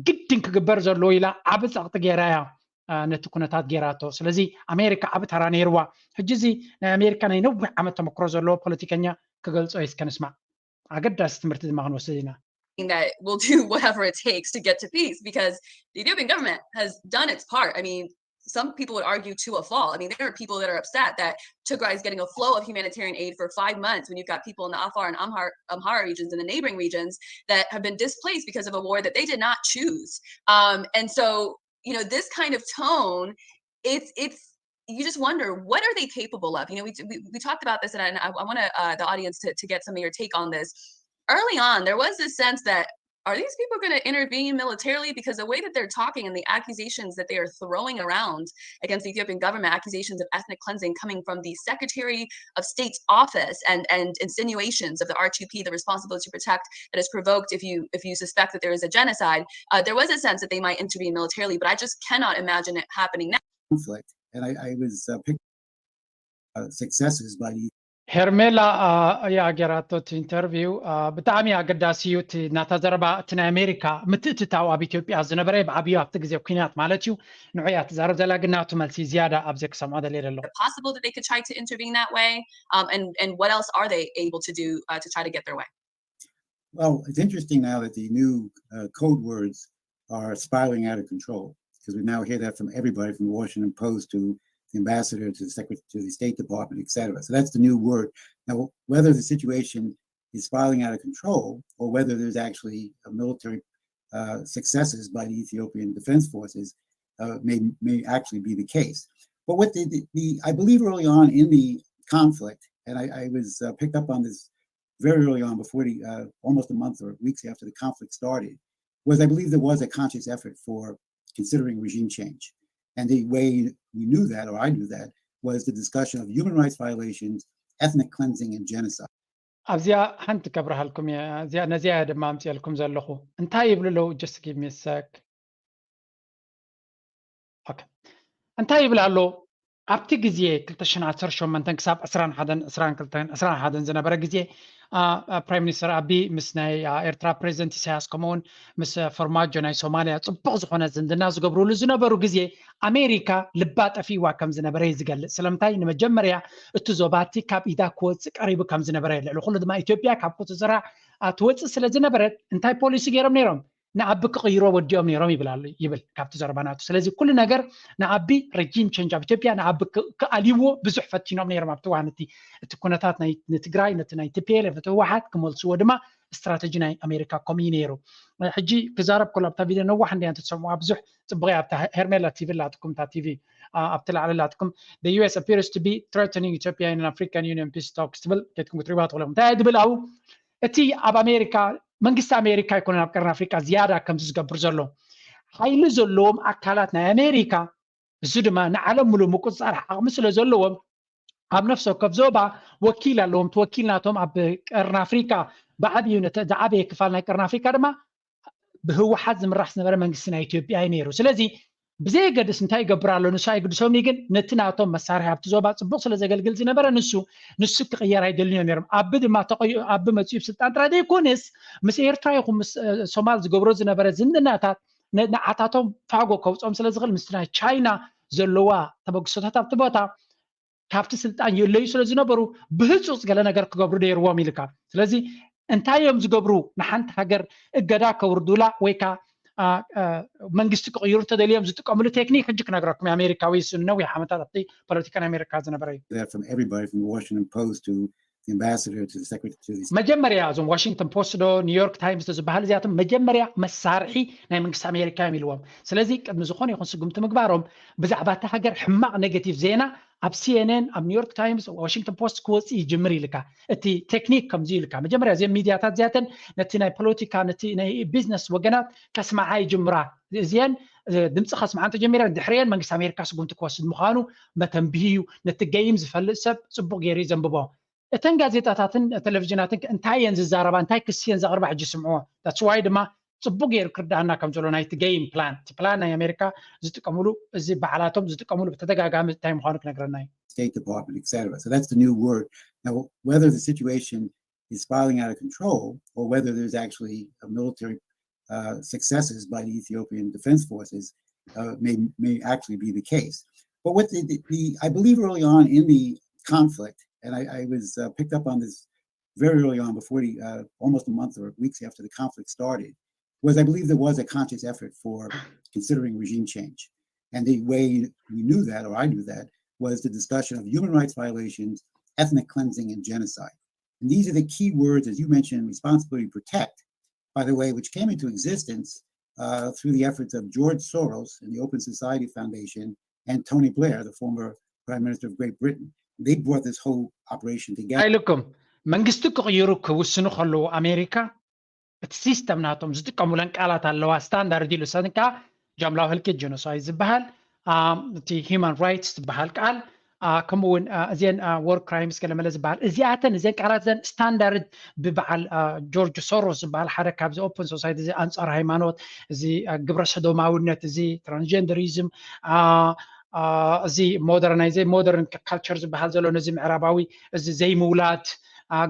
ግድን ክግበር ዘለዎ ኢላ ዓቢ ፀቕጢ ገይራ እያ ነቲ ኩነታት ገይራቶ። ስለዚ ኣሜሪካ ዓቢ ተራ ነይርዋ። ሕጂ እዚ ናይ ኣሜሪካ ናይ ነዊሕ ዓመት ተመክሮ ዘለዎ ፖለቲከኛ ክገልጾ እዩ እስከ ንስማዕ። ኣገዳሲ ትምህርቲ ድማ ክንወስድ ኢና። That will do whatever it takes to get to peace because the Ethiopian government has done its part. I mean, some people would argue to a fault. I mean, there are people that are upset that Tigray is getting a flow of humanitarian aid for five months when you've got people in the Afar and Amhara, Amhara regions and the neighboring regions that have been displaced because of a war that they did not choose. Um, and so, you know, this kind of tone, it's it's you just wonder, what are they capable of? You know, we we, we talked about this, and I, I want to uh, the audience to, to get some of your take on this. Early on, there was this sense that, are these people going to intervene militarily? Because the way that they're talking and the accusations that they are throwing around against the Ethiopian government, accusations of ethnic cleansing coming from the Secretary of State's office, and and insinuations of the R two P, the Responsibility to Protect, that is provoked if you if you suspect that there is a genocide. Uh, there was a sense that they might intervene militarily, but I just cannot imagine it happening now. Conflict, and I, I was uh, picked uh, successes by the ሄርሜላ እያ ገይራቶ እቲ ኢንተርቪው። ብጣዕሚ ኣገዳሲ እዩ እቲ ናታ ዘረባ። እቲ ናይ ኣሜሪካ ምትእትታው ኣብ ኢትዮጵያ ዝነበረ ብዓብዩ ኣብቲ ግዜ ኩናት ማለት እዩ፣ ንዑ እያ ትዛረብ ዘላ። ግን ናቱ መልሲ ዝያዳ ኣብዚ ክሰምዖ ደልየ ዘለኹ። Possible that they could try to intervene that way? Um, and and what else are they able to do uh, to try to get their way? Well, it's interesting now that the new uh, code words are spiraling out of control, because we now hear that from everybody, from the Washington Post to the ambassador to the secretary to the State Department, et cetera. So that's the new word. Now, whether the situation is spiraling out of control or whether there's actually a military uh, successes by the Ethiopian Defense Forces uh, may may actually be the case. But what the, the, the I believe early on in the conflict, and I, I was uh, picked up on this very early on, before the uh, almost a month or weeks after the conflict started, was I believe there was a conscious effort for considering regime change. And the way we knew that, or I knew that, was the discussion of human rights violations, ethnic cleansing, and genocide. ኣብዚኣ ሓንቲ ከብርሃልኩም እየ። እዚኣ ነዚኣ እየ ድማ ኣምፅኤልኩም ዘለኹ። እንታይ ይብሉ ኣለዉ? Just give me a sec. Okay. እንታይ ይብል ኣሎ? ኣብቲ ግዜ ክልተ ሽሕን ዓሰርተ ሸሞንተን ክሳብ ዕስራን ሓደን፣ ዕስራን ክልተን፣ ዕስራን ሓደን ዝነበረ ግዜ፣ ፕራይም ሚኒስተር ኣቢ ምስ ናይ ኤርትራ ፕሬዚደንት ኢሳያስ፣ ከምኡውን ምስ ፎርማጆ ናይ ሶማልያ ጽቡቕ ዝኾነ ዝምድና ዝገብሩሉ ዝነበሩ ግዜ፣ ኣሜሪካ ልባ ጠፊእዋ ከም ዝነበረ እዩ ዝገልጽ። ስለምንታይ? ንመጀመርያ እቲ ዞባቲ ካብ ኢዳ ክወጽእ ቀሪቡ ከም ዝነበረ፣ ልዕሊ ኩሉ ድማ ኢትዮጵያ ካብ ኮተዘራ ትወጽእ ስለ ዝነበረት፣ እንታይ ፖሊሲ ገይሮም ነይሮም? ንኣቢ ክቕይሮ ወዲኦም ነይሮም ይብል ኣሎ፣ ይብል ካብቲ ዘረባ ናቱ። ስለዚ ኩሉ ነገር ንኣቢ፣ ረጂም ቸንጅ ኣብ ኢትዮጵያ ንኣቢ ክኣልይዎ ብዙሕ ፈቲኖም ነይሮም። ኣብቲ እዋን እቲ እቲ ኩነታት ናይ ንትግራይ፣ ነቲ ናይ ቲ ፒ ኤል ኤፍ፣ እቲ ህወሓት ክመልስዎ ድማ ስትራተጂ ናይ ኣሜሪካ ከምኡ እዩ ነይሩ። ሕጂ ክዛረብ ከሎ ኣብታ ቪድዮ ነዋሕ እንድያ እንተትሰምዑዋ ብዙሕ ጽቡቕ እያ። ኣብታ ሄርሜላ ቲቪ ኣላትኩም፣ እታ ቲቪ ኣብቲ ላዕሊ ኣላትኩም፣ the U S appears to be threatening Ethiopia in an African Union peace talks ትብል፣ ከይትኩም ክትሪባ ትኽእሉ። እንታይ እያ ትብል ኣብኡ? እቲ ኣብ ኣሜሪካ፣ መንግስቲ ኣሜሪካ ኣይኮነን ኣብ ቀርኒ ኣፍሪቃ ዝያዳ ከምዚ ዝገብር ዘሎ። ሓይሊ ዘለዎም ኣካላት ናይ ኣሜሪካ፣ እዚ ድማ ንዓለም ሙሉእ ምቁፅፃር ዓቕሚ ስለ ዘለዎም፣ ኣብ ነፍሲ ወከፍ ዞባ ወኪል ኣለዎም። እቲ ወኪል ናቶም ኣብ ቀርኒ ኣፍሪቃ ብዓብዩ፣ ነቲ ዝዓበየ ክፋል ናይ ቀርኒ ኣፍሪቃ ድማ ብህወሓት ዝምራሕ ዝነበረ መንግስቲ ናይ ኢትዮጵያ እዩ ነይሩ። ስለዚ ብዘየገድስ እንታይ ይገብር ኣሎ ንሱ ኣይግድሶም እዩ፣ ግን ነቲ ናቶም መሳርሒ ኣብቲ ዞባ ጽቡቕ ስለ ዘገልግል ዝነበረ ንሱ ንሱ ክቕየር ኣይደልን እዮም ነይሮም። ኣቢ ድማ ተቐዩ ኣቢ መጺኡ ስልጣን ጥራይ ዘይኮነስ ምስ ኤርትራ ይኹን ምስ እ፣ ሶማል ዝገብሮ ዝነበረ ዝምድናታት ን- ንዓታቶም ፋጎ ከውፅኦም ስለ ዝኽእል ምስቲ ናይ ቻይና ዘለዋ ተበግሶታት ኣብቲ ቦታ ካብቲ ስልጣን የለዩ ስለ ዝነበሩ ብህፁፅ ገለ ነገር ክገብሩ ነይርዎም ኢልካ። ስለዚ እንታይ እዮም ዝገብሩ? ንሓንቲ ሃገር እገዳ ከውርዱላ ወይ ከዓ አ፣ አ፣ መንግስቲ ክቕይሩ እንተደልዮም ዝጥቀምሉ ቴክኒክ ሕጂ ክነግረኩም። ኣሜሪካዊ ንነዊሕ ዓመታት ኣብቲ ፖለቲካ ናይ ኣሜሪካ ዝነበረ እዩ። That from everybody from the Washington Post to the ambassador to the secretary to the መጀመርያ እዞም ዋሽንግተን ፖስት ዶ ኒውዮርክ ታይምስ ዶ ዝበሃል እዚኣቶም መጀመርያ መሳርሒ ናይ መንግስቲ ኣሜሪካ እዮም ኢልዎም። ስለዚ ቅድሚ ዝኾነ ይኹን ስጉምቲ ምግባሮም ብዛዕባ እታ ሃገር ሕማቕ ኔጌቲቭ ዜና ኣብ ሲ ኤን ኤን፣ ኣብ ኒውዮርክ ታይምስ፣ ዋሽንግተን ፖስት ክወፅእ ይጅምር ኢልካ። እቲ ቴክኒክ ከምዚ ኢልካ መጀመርያ እዚኦም ሚድያታት እዚኣተን ነቲ ናይ ፖለቲካ ነቲ ናይ ቢዝነስ ወገናት ከስምዓ ይጅምራ። እዚአን እ፣ ድምፂ ከስምዓ እንተጀሚረን ድሕሪአን መንግስቲ ኣሜሪካ ስጉምቲ ክወስድ ምዃኑ መተንብሂ እዩ። ነቲ ገይም ዝፈልጥ ሰብ ፅቡቕ ገይሩ እዩ ዘንብቦ። እተን ጋዜጣታትን ቴሌቪዥናትን ከ እንታይ እየን ዝዛረባ፣ እንታይ ክሲ እየን ዘቕርባ ሕጂ ስምዕዎ። That's why ድማ ፅቡቕ ገይሩ ክርዳኣና ከም ዘሎ ናይቲ ገይም ፕላን፣ እቲ ፕላን ናይ ኣሜሪካ ዝጥቀምሉ፣ እዚ ባዕላቶም ዝጥቀምሉ ብተደጋጋሚ እንታይ ምዃኑ ክነግረና እዩ። State Department, et cetera. So that's the new word. Now, whether the situation is spiraling out of control or whether there's actually a military uh, successes by the Ethiopian Defense Forces uh, may may actually be the case. But what the, the, the I believe early on in the conflict, and I, I was uh, picked up on this very early on, before the uh, almost a month or weeks after the conflict started, was I believe there was a conscious effort for considering regime change. And the way we knew that, or I knew that, was the discussion of human rights violations, ethnic cleansing, and genocide. And these are the key words, as you mentioned, responsibility to protect, by the way, which came into existence uh, through the efforts of George Soros and the Open Society Foundation and Tony Blair, the former Prime Minister of Great Britain. They brought this whole operation together. ኣይልኩም መንግስቲ ክቕይሩ ክውስኑ ከለዉ ኣሜሪካ እቲ ሲስተም ናቶም ዝጥቀሙለን ቃላት ኣለዋ። ስታንዳርድ ኢሉ ሰንካ ጃምላዊ ህልቂት ጀኖሳይድ ዝበሃል እቲ ሂማን ራይትስ ዝበሃል ቃል ከምኡ እውን እዚአን ወር ክራይምስ ገለመለ ዝበሃል እዚኣተን እዚአን ቃላት ዘን ስታንዳርድ ብበዓል ጆርጅ ሶሮስ ዝበሃል ሓደ ካብዚ ኦፕን ሶሳይቲ እዚ ኣንፃር ሃይማኖት እዚ ግብረ ሰዶማዊነት እዚ ትራንስጀንደሪዝም እዚ ሞደርናይዜ ሞደርን ካልቸር ዝበሃል ዘሎ ነዚ ምዕራባዊ እዚ ዘይምውላድ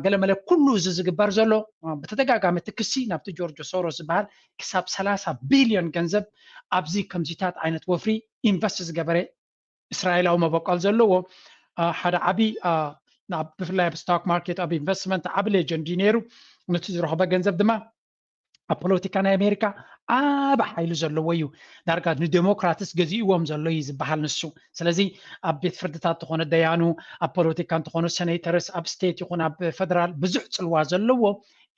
ገለመለ ኩሉ እዚ ዝግበር ዘሎ ብተደጋጋሚ ትክሲ ናብቲ ጆርጆ ሶሮስ ዝበሃል ክሳብ ሰላሳ ቢልዮን ገንዘብ ኣብዚ ከምዚታት ዓይነት ወፍሪ ኢንቨስት ዝገበረ እስራኤላዊ መበቆል ዘለዎ ሓደ ዓቢ ብፍላይ ኣብ ስቶክ ማርኬት ኣብ ኢንቨስትመንት ዓቢ ሌጀንድ እዩ ነይሩ። ነቲ ዝረኸበ ገንዘብ ድማ ኣብ ፖለቲካ ናይ ኣሜሪካ ዓቢ ሓይሊ ዘለዎ እዩ። ዳርጋ ንዴሞክራትስ ገዚእዎም ዘሎ እዩ ዝበሃል ንሱ። ስለዚ ኣብ ቤት ፍርድታት እንተኾነ ደያኑ ኣብ ፖለቲካ እንተኾነ ሴኔተርስ ኣብ ስቴት ይኹን ኣብ ፈደራል ብዙሕ ፅልዋ ዘለዎ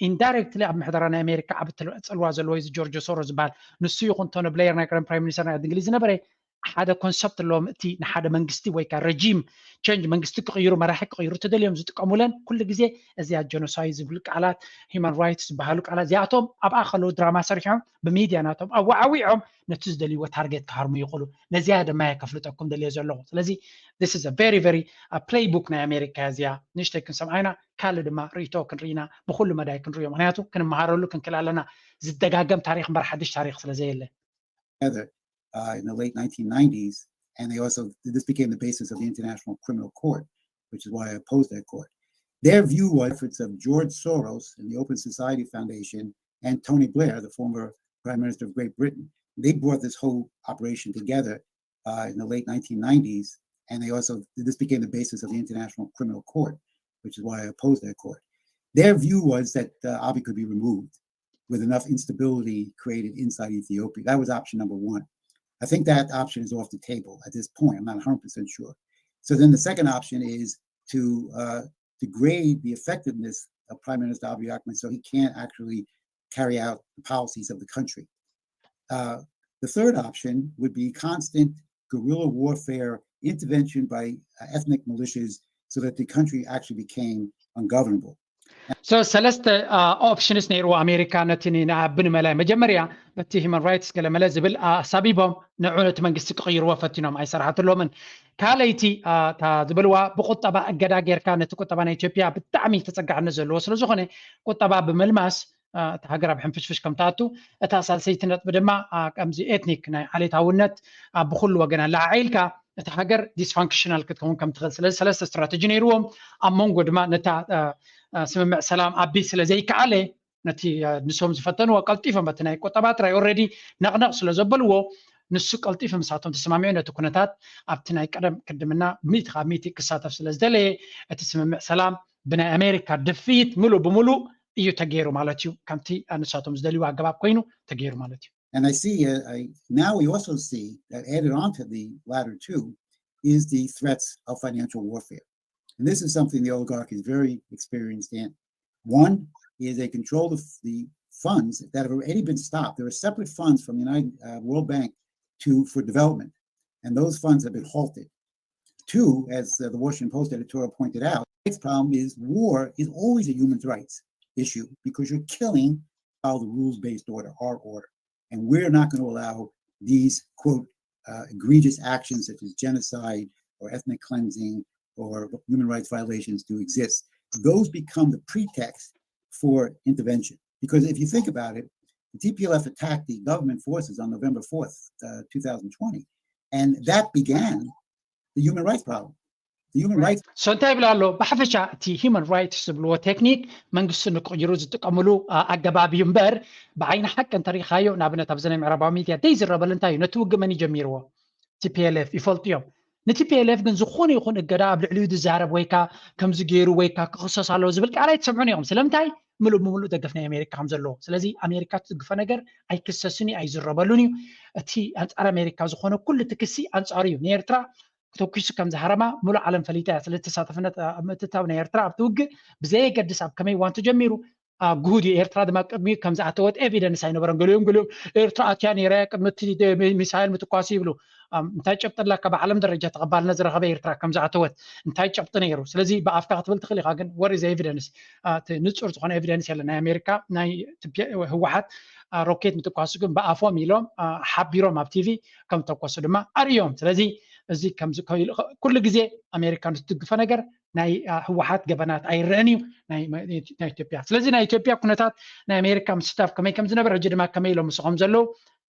ኢንዳይሬክትሊ ኣብ ምሕደራ ናይ ኣሜሪካ ዓቢ ፅልዋ ዘለዎ እዩ ጆርጆ ሶሮስ ዝበሃል ንሱ ይኹን ቶኒ ብሌየር ናይ ቀደም ፕራይም ሚኒስተር ናይ እንግሊዝ ዝነበረ ሓደ ኮንሰፕት ኣለዎም እቲ ንሓደ መንግስቲ ወይ ከዓ ረጂም ቸንጅ መንግስቲ ክቕይሩ መራሒ ክቕይሩ ተደልዮም ዝጥቀሙለን ኩሉ ግዜ እዚኣ ጀኖሳይድ ዝብሉ ቃላት ሂማን ራይትስ ዝበሃሉ ቃላት እዚኣቶም ኣብኣ ከለዉ ድራማ ሰሪሖም ብሚድያ ናቶም ኣዋዓዊዖም ነቲ ዝደልይዎ ታርጌት ክሃርሙ ይኽእሉ። ነዚኣ ድማ እየ ከፍልጠኩም ደልየ ዘለኹ። ስለዚ this is a very very playbook ናይ ኣሜሪካ እዚኣ ንእሽተይ ክንሰምዓ ኢና። ካልእ ድማ ርእቶ ክንርኢና ብኩሉ መዳይ ክንርእዮ ምክንያቱ ክንመሃረሉ ክንክእል ኣለና። ዝደጋገም ታሪክ እምበር ሓድሽ ታሪክ ስለዘየለ together uh, in the late nineteen nineties, and they also this became the basis of the International Criminal Court, which is why I opposed that court. Their view was efforts of George Soros and the Open Society Foundation and Tony Blair, the former Prime Minister of Great Britain. They brought this whole operation together uh, in the late nineteen nineties, and they also this became the basis of the International Criminal Court, which is why I opposed that court. Their view was that uh, Abiy could be removed with enough instability created inside Ethiopia. That was option number one. I think that option is off the table at this point. I'm not one hundred percent sure. So then the second option is to uh, degrade the effectiveness of Prime Minister Abiy Ahmed so he can't actually carry out the policies of the country. Uh, the third option would be constant guerrilla warfare intervention by uh, ethnic militias so that the country actually became ungovernable. So ሰለስተ ኦፕሽንስ ነይርዎ ኣሜሪካ ነቲ ብንመላይ መጀመርያ በቲ ሂማን ራይትስ ገለመለ ዝብል ኣሳቢቦም ንዑ ነቲ መንግስቲ ክቕይርዎ ፈቲኖም ኣይሰርሓትሎምን። ካልኣይቲ እታ ዝበልዋ ብቁጠባ እገዳ ጌርካ ነቲ ቁጠባ ናይ ኢትዮጵያ ብጣዕሚ ተፀጋዕነት ዘለዎ ስለዝኾነ ቁጠባ ብምልማስ እታ ሃገር ኣብ ሕንፍሽፍሽ ከም ትኣቱ እታ ሳልሰይቲ ነጥቢ ድማ ከምዚ ኤትኒክ ናይ ዓሌታውነት ብኩሉ ወገን ኣለዓዒልካ እታ ሃገር ዲስፋንክሽናል ክትከውን ከም ትኽእል ስለዚ ሰለስተ ስትራተጂ ነይርዎም ኣብ መንጎ ድማ ነታ ስምምዕ ሰላም ኣቢ ስለ ዘይከኣለ ነቲ ንሶም ዝፈተንዎ ቀልጢፎም በቲ ናይ ቁጠባ ጥራይ ኦልሬዲ ነቕነቕ ስለ ዘበልዎ ንሱ ቀልጢፉ ምሳቶም ተሰማሚዑ ነቲ ኩነታት ኣብቲ ናይ ቀደም ቅድምና ሚእቲ ካብ ሚእቲ ክሳተፍ ስለ ዝደለየ እቲ ስምምዕ ሰላም ብናይ ኣሜሪካ ድፍኢት ምሉእ ብምሉእ እዩ ተገይሩ ማለት እዩ። ከምቲ ንሳቶም ዝደልዩ ኣገባብ ኮይኑ ተገይሩ ማለት እዩ። And I see uh, I, now we also see that added on to the latter two is the threats of financial warfare. And this is something the oligarchy is very experienced in. One is they control the, the funds that have already been stopped. There are separate funds from the United uh, World Bank to for development, and those funds have been halted. Two, as uh, the Washington Post editorial pointed out, the next problem is war is always a human rights issue because you're killing how the rules-based order, our order, and we're not going to allow these quote uh, egregious actions such as genocide or ethnic cleansing or human rights violations to exist. Those become the pretext for intervention. Because if you think about it, the T P L F attacked the government forces on November fourth, uh, two thousand twenty. And that began the human rights problem. The human rights so እንታይ ይብል ኣሎ ብሓፈሻ እቲ ሂማን ራይትስ ዝብልዎ ቴክኒክ መንግስቲ ንክቕይሩ ዝጥቀምሉ ኣገባብ እዩ እምበር ብዓይኒ ሓቂ እንተሪኢኻዮ ንኣብነት ኣብዚ ናይ ምዕራባዊ ሚድያ ደይ ዝረበሉ እንታይ እዩ ነቲ ውግእ መን ይጀሚርዎ ቲፒኤልኤፍ ይፈልጡ እዮም። ንቲፒኤልኤፍ ግን ዝኾነ ይኹን እገዳ ኣብ ልዕሊኡ ዝዛረብ ወይካ ከምዚ ገይሩ ወይካ ክኽሰስ ኣለዎ ዝብል ቃል ኣይትሰምዑን ኢኹም። ስለምንታይ? ምሉእ ብምሉእ ደገፍ ናይ ኣሜሪካ ከም ዘለዎ። ስለዚ ኣሜሪካ ትድግፎ ነገር ኣይክሰስን እዩ፣ ኣይዝረበሉን እዩ። እቲ ኣንፃር ኣሜሪካ ዝኾነ ኩሉ ትክሲ ኣንፃሩ እዩ። ንኤርትራ ተኩሱ ከም ዝሃረማ ሙሉእ ዓለም ፈሊጣ እያ። ስለዚ ተሳታፍነት ኣብ ምእትታው ናይ ኤርትራ ኣብቲ ውግእ ብዘየገድስ ኣብ ከመይ እዋን ተጀሚሩ ግሁድ እዩ። ኤርትራ ድማ ቅድሚኡ ከም ዝኣተወት ኤቪደንስ ኣይነበረን። ገሊኦም ገሊኦም ኤርትራ ኣትያ ነይራ ቅድሚ እቲ ሚሳይል ምትኳሱ ይብሉ። እንታይ ጨብጢ ኣለካ ብዓለም ደረጃ ተቐባልነት ዝረኸበ ኤርትራ ከም ዝኣተወት እንታይ ጨብጢ ነይሩ? ስለዚ ብኣፍካ ክትብል ትኽእል ኢኻ፣ ግን what is evidence? ንጹር ዝኾነ ኤቪደንስ የለን። ናይ ኣሜሪካ ናይ ህወሓት ሮኬት ምትኳሱ ግን ብኣፎም ኢሎም ሓቢሮም ኣብ ቲቪ ከም ተኮሱ ድማ ኣርእዮም። ስለዚ እዚ ኩሉ ግዜ ኣሜሪካ ንትድግፎ ነገር ናይ ህወሓት ገበናት ኣይረአን እዩ ናይ ኢትዮጵያ። ስለዚ ናይ ኢትዮጵያ ኩነታት ናይ ኣሜሪካ ምስታፍ ከመይ ከም ዝነበረ ሕጂ ድማ ከመይ ኢሎም ምስኾም ዘለዉ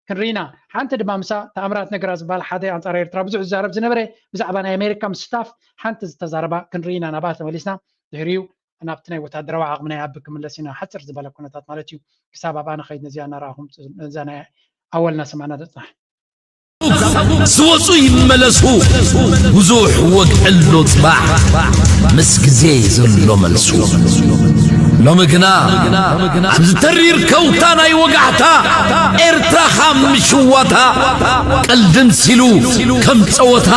ክንርኢና። ሓንቲ ድማ ምሳ ተኣምራት ነገራ ዝበሃል ሓደ ኣንጻር ኤርትራ ብዙሕ ዝዛረብ ዝነበረ ብዛዕባ ናይ ኣሜሪካ ምስታፍ ሓንቲ ዝተዛረባ ክንርኢና ናብኣ ተመሊስና ድሕሪኡ ናብቲ ናይ ወታደራዊ ዓቕሚ ናይ ኣቢ ክምለስ ኢና። ሓፅር ዝበለ ኩነታት ማለት እዩ። ክሳብ ኣብኣ ንኸይድ ነዚኣ እናረኣኹም ነዛ ናይ ኣወልና ሰማዕና ንፅናሕ። ዝወፁ ይመለሱ ብዙሕ ወግዕሎ ፅባሕ ምስ ግዜ ዘሎ መልሱ። ሎሚ ግና ኣብዚ ተሪር ከውታ ናይ ወጋሕታ ኤርትራ ካብ ምሽዋታ ቀልዲ ምሲሉ ከም ጸወታ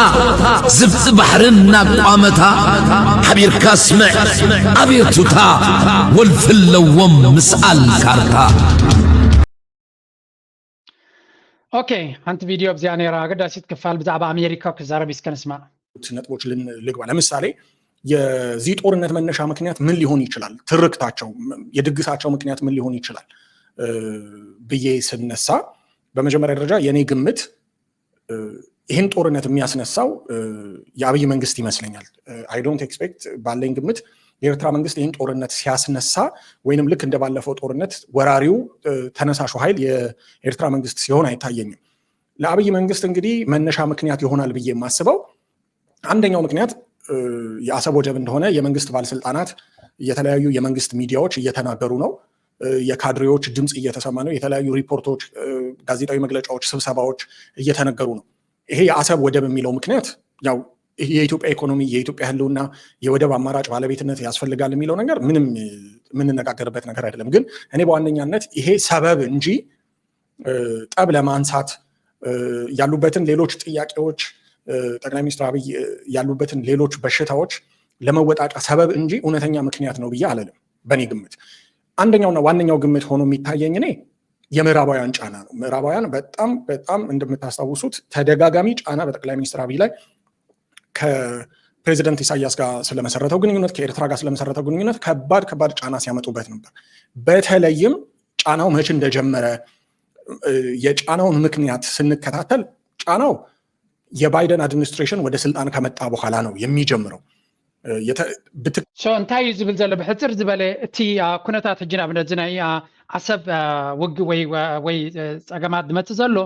ዝብኢ ባሕሪ እናቋመታ ሓቢርካ ስምዕ ኣቤቱታ ወልፊ ኣለዎም ምስኣል ካርታ። ኦኬ፣ ሓንቲ ቪድዮ ኣብዚኣ ነይራ ኣገዳሲት ክፋል ብዛዕባ ኣሜሪካ ክዛረብ እስከ ንስማዕ። ነጥቦች ልግባ። ለምሳሌ የዚህ ጦርነት መነሻ ምክንያት ምን ሊሆን ይችላል? ትርክታቸው የድግሳቸው ምክንያት ምን ሊሆን ይችላል ብዬ ስነሳ በመጀመሪያ ደረጃ የኔ ግምት ይህን ጦርነት የሚያስነሳው የአብይ መንግስት ይመስለኛል። I don't expect ባለኝ ግምት የኤርትራ መንግስት ይህን ጦርነት ሲያስነሳ ወይንም ልክ እንደባለፈው ጦርነት ወራሪው ተነሳሹ ኃይል የኤርትራ መንግስት ሲሆን አይታየኝም። ለአብይ መንግስት እንግዲህ መነሻ ምክንያት ይሆናል ብዬ የማስበው አንደኛው ምክንያት የአሰብ ወደብ እንደሆነ የመንግስት ባለስልጣናት፣ የተለያዩ የመንግስት ሚዲያዎች እየተናገሩ ነው። የካድሬዎች ድምፅ እየተሰማ ነው። የተለያዩ ሪፖርቶች፣ ጋዜጣዊ መግለጫዎች፣ ስብሰባዎች እየተነገሩ ነው። ይሄ የአሰብ ወደብ የሚለው ምክንያት ያው የኢትዮጵያ ኢኮኖሚ፣ የኢትዮጵያ ህልውና፣ የወደብ አማራጭ ባለቤትነት ያስፈልጋል የሚለው ነገር ምንም የምንነጋገርበት ነገር አይደለም። ግን እኔ በዋነኛነት ይሄ ሰበብ እንጂ ጠብ ለማንሳት ያሉበትን ሌሎች ጥያቄዎች፣ ጠቅላይ ሚኒስትር አብይ ያሉበትን ሌሎች በሽታዎች ለመወጣጫ ሰበብ እንጂ እውነተኛ ምክንያት ነው ብዬ አልልም። በእኔ ግምት አንደኛውና ዋነኛው ግምት ሆኖ የሚታየኝ እኔ የምዕራባውያን ጫና ነው። ምዕራባውያን በጣም በጣም እንደምታስታውሱት ተደጋጋሚ ጫና በጠቅላይ ሚኒስትር አብይ ላይ ከፕሬዚደንት ኢሳያስ ጋር ስለመሰረተው ግንኙነት፣ ከኤርትራ ጋር ስለመሰረተው ግንኙነት ከባድ ከባድ ጫና ሲያመጡበት ነበር። በተለይም ጫናው መቼ እንደጀመረ የጫናውን ምክንያት ስንከታተል ጫናው የባይደን አድሚኒስትሬሽን ወደ ስልጣን ከመጣ በኋላ ነው የሚጀምረው። እንታይ እዩ ዝብል ዘሎ ብሕፅር ዝበለ እቲ ኩነታት ሕጂ ንኣብነት እዚ ናይ ዓሰብ ውግ ወይ ፀገማት ዝመፅእ ዘሎ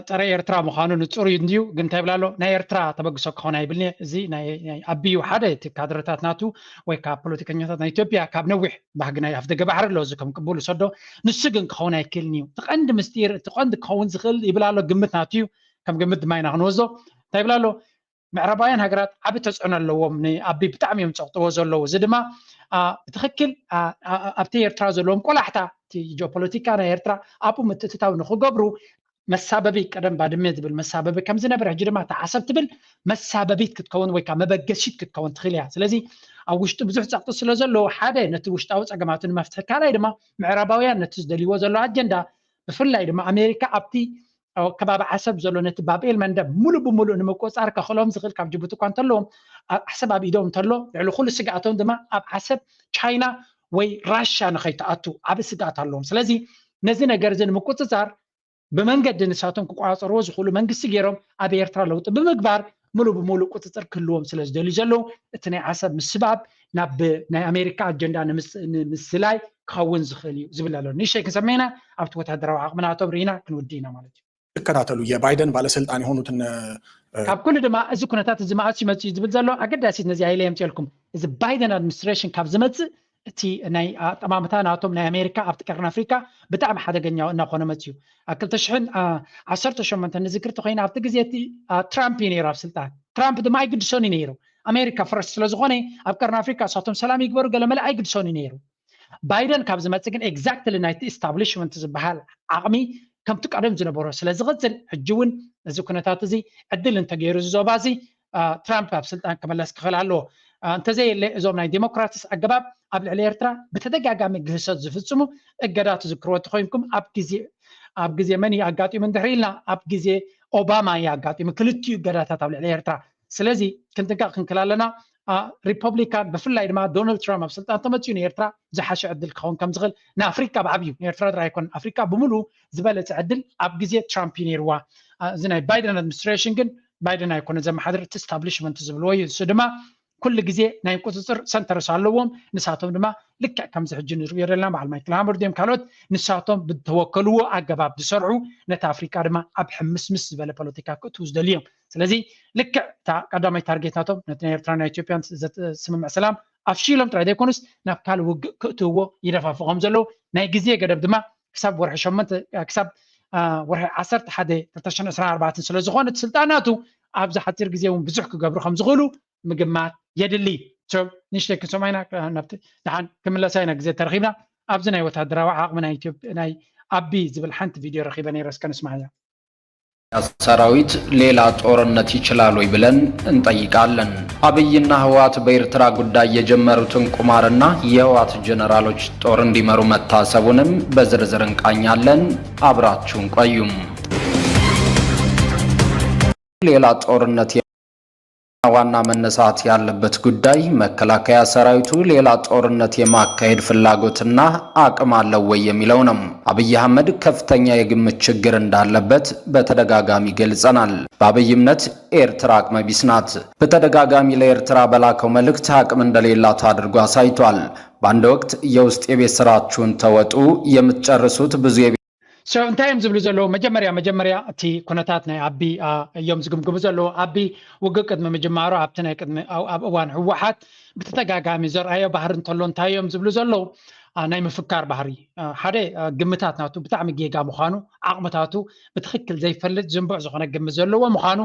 ፀረ ኤርትራ ምዃኑ ንፁር እዩ እንድዩ። ግን እንታይ ይብላ ኣሎ ናይ ኤርትራ ተበግሶ ክኸውን ኣይብልኒ። እዚ ናይ ኣቢዩ ሓደ እቲ ካድረታት ናቱ ወይ ካብ ፖለቲከኛታት ናይ ኢትዮጵያ ካብ ነዊሕ ባህጊ ናይ ኣፍደገ ባሕሪ ኣሎ እዚ ከም ቅቡል ዝሰዶ ንሱ ግን ክኸውን ኣይክእልን እዩ። እቲ ቀንዲ ምስጢር እቲ ቀንዲ ክኸውን ዝኽእል ይብል ኣሎ ግምት ናቱ እዩ። ከም ግምት ድማ ኢና ክንወስዶ እንታይ ይብል ኣሎ ምዕራባውያን ሃገራት ዓቢ ተፅዕኖ ኣለዎም ንኣቢ ብጣዕሚ እዮም ፀቕጥዎ ዘለዉ። እዚ ድማ ብትኽክል ኣብቲ ኤርትራ ዘለዎም ቆላሕታ እቲ ጂኦፖለቲካ ናይ ኤርትራ ኣብኡ ምትእትታው ንክገብሩ መሳበቢ ቀደም ባድመ ዝብል መሳበቢ ከም ዝነበረ ሕጂ ድማ እታ ዓሰብ ትብል መሳበቢት ክትከውን ወይ ከዓ መበገሲት ክትከውን ትኽእል እያ። ስለዚ ኣብ ውሽጡ ብዙሕ ፀቕጢ ስለ ዘለዎ ሓደ ነቲ ውሽጣዊ ፀገማቱ ንመፍትሒ ካልኣይ ድማ ምዕራባውያን ነቲ ዝደልይዎ ዘሎ ኣጀንዳ ብፍላይ ድማ ኣሜሪካ ኣብቲ ከባቢ ዓሰብ ዘሎ ነቲ ባብኤል መንደብ ሙሉእ ብሙሉእ ንምቁፅፃር ከኽእሎም ዝኽእል ካብ ጅቡቲ እኳ እንተለዎም ዓሰብ ኣብ ኢዶም እንተሎ ልዕሊ ኩሉ ስግኣቶም ድማ ኣብ ዓሰብ ቻይና ወይ ራሻ ንኸይትኣቱ ዓብ ስግኣት ኣለዎም። ስለዚ ነዚ ነገር እዚ ንምቁፅፃር ብመንገዲ ንሳቶም ክቆፃፀርዎ ዝኽእሉ መንግስቲ ገይሮም ኣብ ኤርትራ ለውጢ ብምግባር ሙሉ ብሙሉ ቁፅፅር ክህልዎም ስለ ዝደልዩ ዘለዉ እቲ ናይ ዓሰብ ምስባብ ናብ ናይ ኣሜሪካ ኣጀንዳ ንምስላይ ክኸውን ዝኽእል እዩ ዝብል ኣሎ። ንእሽተይ ክንሰምዕ ኢና፣ ኣብቲ ወታደራዊ ዓቕሚ ናቶም ርኢና ክንውዲ ኢና ማለት እዩ። ትከታተሉ የባይደን ባለስልጣን የሆኑትን ካብ ኩሉ ድማ እዚ ኩነታት እዚ መዓስ ይመፅእ እዩ ዝብል ዘሎ ኣገዳሲት ነዚ ኢለ የምፅኤልኩም። እዚ ባይደን ኣድሚኒስትሬሽን ካብ ዝመፅእ እቲ ናይ ኣጠማምታ ናቶም ናይ ኣሜሪካ ኣብቲ ቀርኒ ኣፍሪካ ብጣዕሚ ሓደገኛ እናኾነ መፅዩ። ኣብ ክልተ ሽሕን ዓሰርተ ሸሞንተን ንዝክር ተኮይና ኣብቲ ግዜ እቲ ትራምፕ እዩ ነይሩ ኣብ ስልጣን። ትራምፕ ድማ ኣይግድሶን እዩ ነይሩ። ኣሜሪካ ፈረስ ስለዝኾነ ኣብ ቀርኒ ኣፍሪካ እሳቶም ሰላም ይግበሩ ገለ መለ ኣይግድሶን እዩ ነይሩ። ባይደን ካብ ዝመፅእ ግን ኤግዛክትሊ ናይቲ ኢስታብሊሽመንት ዝበሃል ዓቕሚ ከምቲ ቀደም ዝነበሮ ስለ ዝቕፅል ሕጂ እውን እዚ ኩነታት እዚ ዕድል እንተገይሩ እዚ ዞባ እዚ ትራምፕ ኣብ ስልጣን ክመለስ ክኽእል ኣለዎ። እንተዘየለ እዞም ናይ ዴሞክራትስ ኣገባብ ኣብ ልዕሊ ኤርትራ ብተደጋጋሚ ግህሰት ዝፍጽሙ እገዳ ትዝክርዎ እንተኾይንኩም ኣብ ግዜ ኣብ ግዜ መን እዩ ኣጋጢሙ እንድሕር ኢልና ኣብ ግዜ ኦባማ እዩ ኣጋጢሙ ክልቲኡ እገዳታት ኣብ ልዕሊ ኤርትራ። ስለዚ ክንጥንቀቕ ክንክል ኣለና። ሪፐብሊካን ብፍላይ ድማ ዶናልድ ትራምፕ ኣብ ስልጣን ተመፅኡ ንኤርትራ ዝሓሸ ዕድል ክኸውን ከም ዝኽእል ንኣፍሪካ ብዓብዩ ንኤርትራ ጥራይ ኣይኮነን ኣፍሪካ ብምሉኡ ዝበለፀ ዕድል ኣብ ግዜ ትራምፕ እዩ ነይርዋ። እዚ ናይ ባይደን ኣድሚኒስትሬሽን ግን ባይደን ኣይኮነ ዘመሓድር እቲ ስታብሊሽመንት ዝብልዎ እዩ። እሱ ድማ ኩሉ ግዜ ናይ ቁፅፅር ሰንተርስ ኣለዎም። ንሳቶም ድማ ልክዕ ከምዚ ሕጂ ንሪኦ ዘለና በዓል ማይክል ሃመር ድዮም ካልኦት ንሳቶም ብተወከልዎ ኣገባብ ዝሰርሑ ነቲ ኣፍሪካ ድማ ኣብ ሕምስምስ ዝበለ ፖለቲካ ክእትዉ ዝደልዩ እዮም። ስለዚ ልክዕ እታ ቀዳማይ ታርጌት ናቶም ነቲ ናይ ኤርትራ ናይ ኢትዮጵያን ዘስምምዕ ሰላም ኣፍሺሎም ጥራይ ዘይኮኑስ ናብ ካልእ ውግእ ክእትውዎ ይደፋፍቖም ዘለዉ ናይ ግዜ ገደብ ድማ ክሳብ ወርሒ ሸሞንተ ክሳብ ወርሒ ዓሰርተ ሓደ ክልተ ሽሕን ዕስራን ኣርባዕተን ስለ ዝኾነ እቲ ስልጣን ናቱ ኣብዚ ሓፂር ግዜ እውን ብዙሕ ክገብሩ ከም ዝኽእሉ ምግማት የድሊ። ንእሽተይ ክንሰምዖ ኢና። ናብቲ ደሓን ክምለሳ ኢና ግዜ ተረኺብና። ኣብዚ ናይ ወታደራዊ ዓቕሚ ናይ ኢትዮጵያ ናይ ኣቢ ዝብል ሓንቲ ቪድዮ ረኺበ ነይረ እስከ ንስማዓያ። ሰራዊት ሌላ ጦርነት ይችላል ወይ ብለን እንጠይቃለን። አብይና ህወሓት በኤርትራ ጉዳይ የጀመሩትን ቁማርና የህወሓት ጀነራሎች ጦር እንዲመሩ መታሰቡንም በዝርዝር እንቃኛለን። አብራችሁን ቆዩም። ሌላ ጦርነት ዋና መነሳት ያለበት ጉዳይ መከላከያ ሰራዊቱ ሌላ ጦርነት የማካሄድ ፍላጎትና አቅም አለው ወይ የሚለው ነው። አብይ አህመድ ከፍተኛ የግምት ችግር እንዳለበት በተደጋጋሚ ገልጸናል። በአብይ እምነት ኤርትራ አቅመ ቢስ ናት። በተደጋጋሚ ለኤርትራ በላከው መልእክት አቅም እንደሌላት አድርጎ አሳይቷል። በአንድ ወቅት የውስጥ የቤት ስራችሁን ተወጡ፣ የምትጨርሱት ብዙ የቤት So እንታይ እዮም ዝብሉ ዘለዉ? መጀመርያ መጀመርያ እቲ ኩነታት ናይ ኣቢ እዮም ዝግምግሙ ዘለዉ። ኣቢ ውግእ ቅድሚ ምጅማሩ ኣብቲ ናይ ቅድሚ ኣብ እዋን ህወሓት ብተደጋጋሚ ዘርኣዮ ባህሪ እንተሎ እንታይ እዮም ዝብሉ ዘለዉ? ናይ ምፍካር ባህሪ ሓደ ግምታት ናቱ ብጣዕሚ ጌጋ ምዃኑ ዓቕምታቱ ብትኽክል ዘይፈልጥ ዝንቡዕ ዝኾነ ግምት ዘለዎ ምዃኑ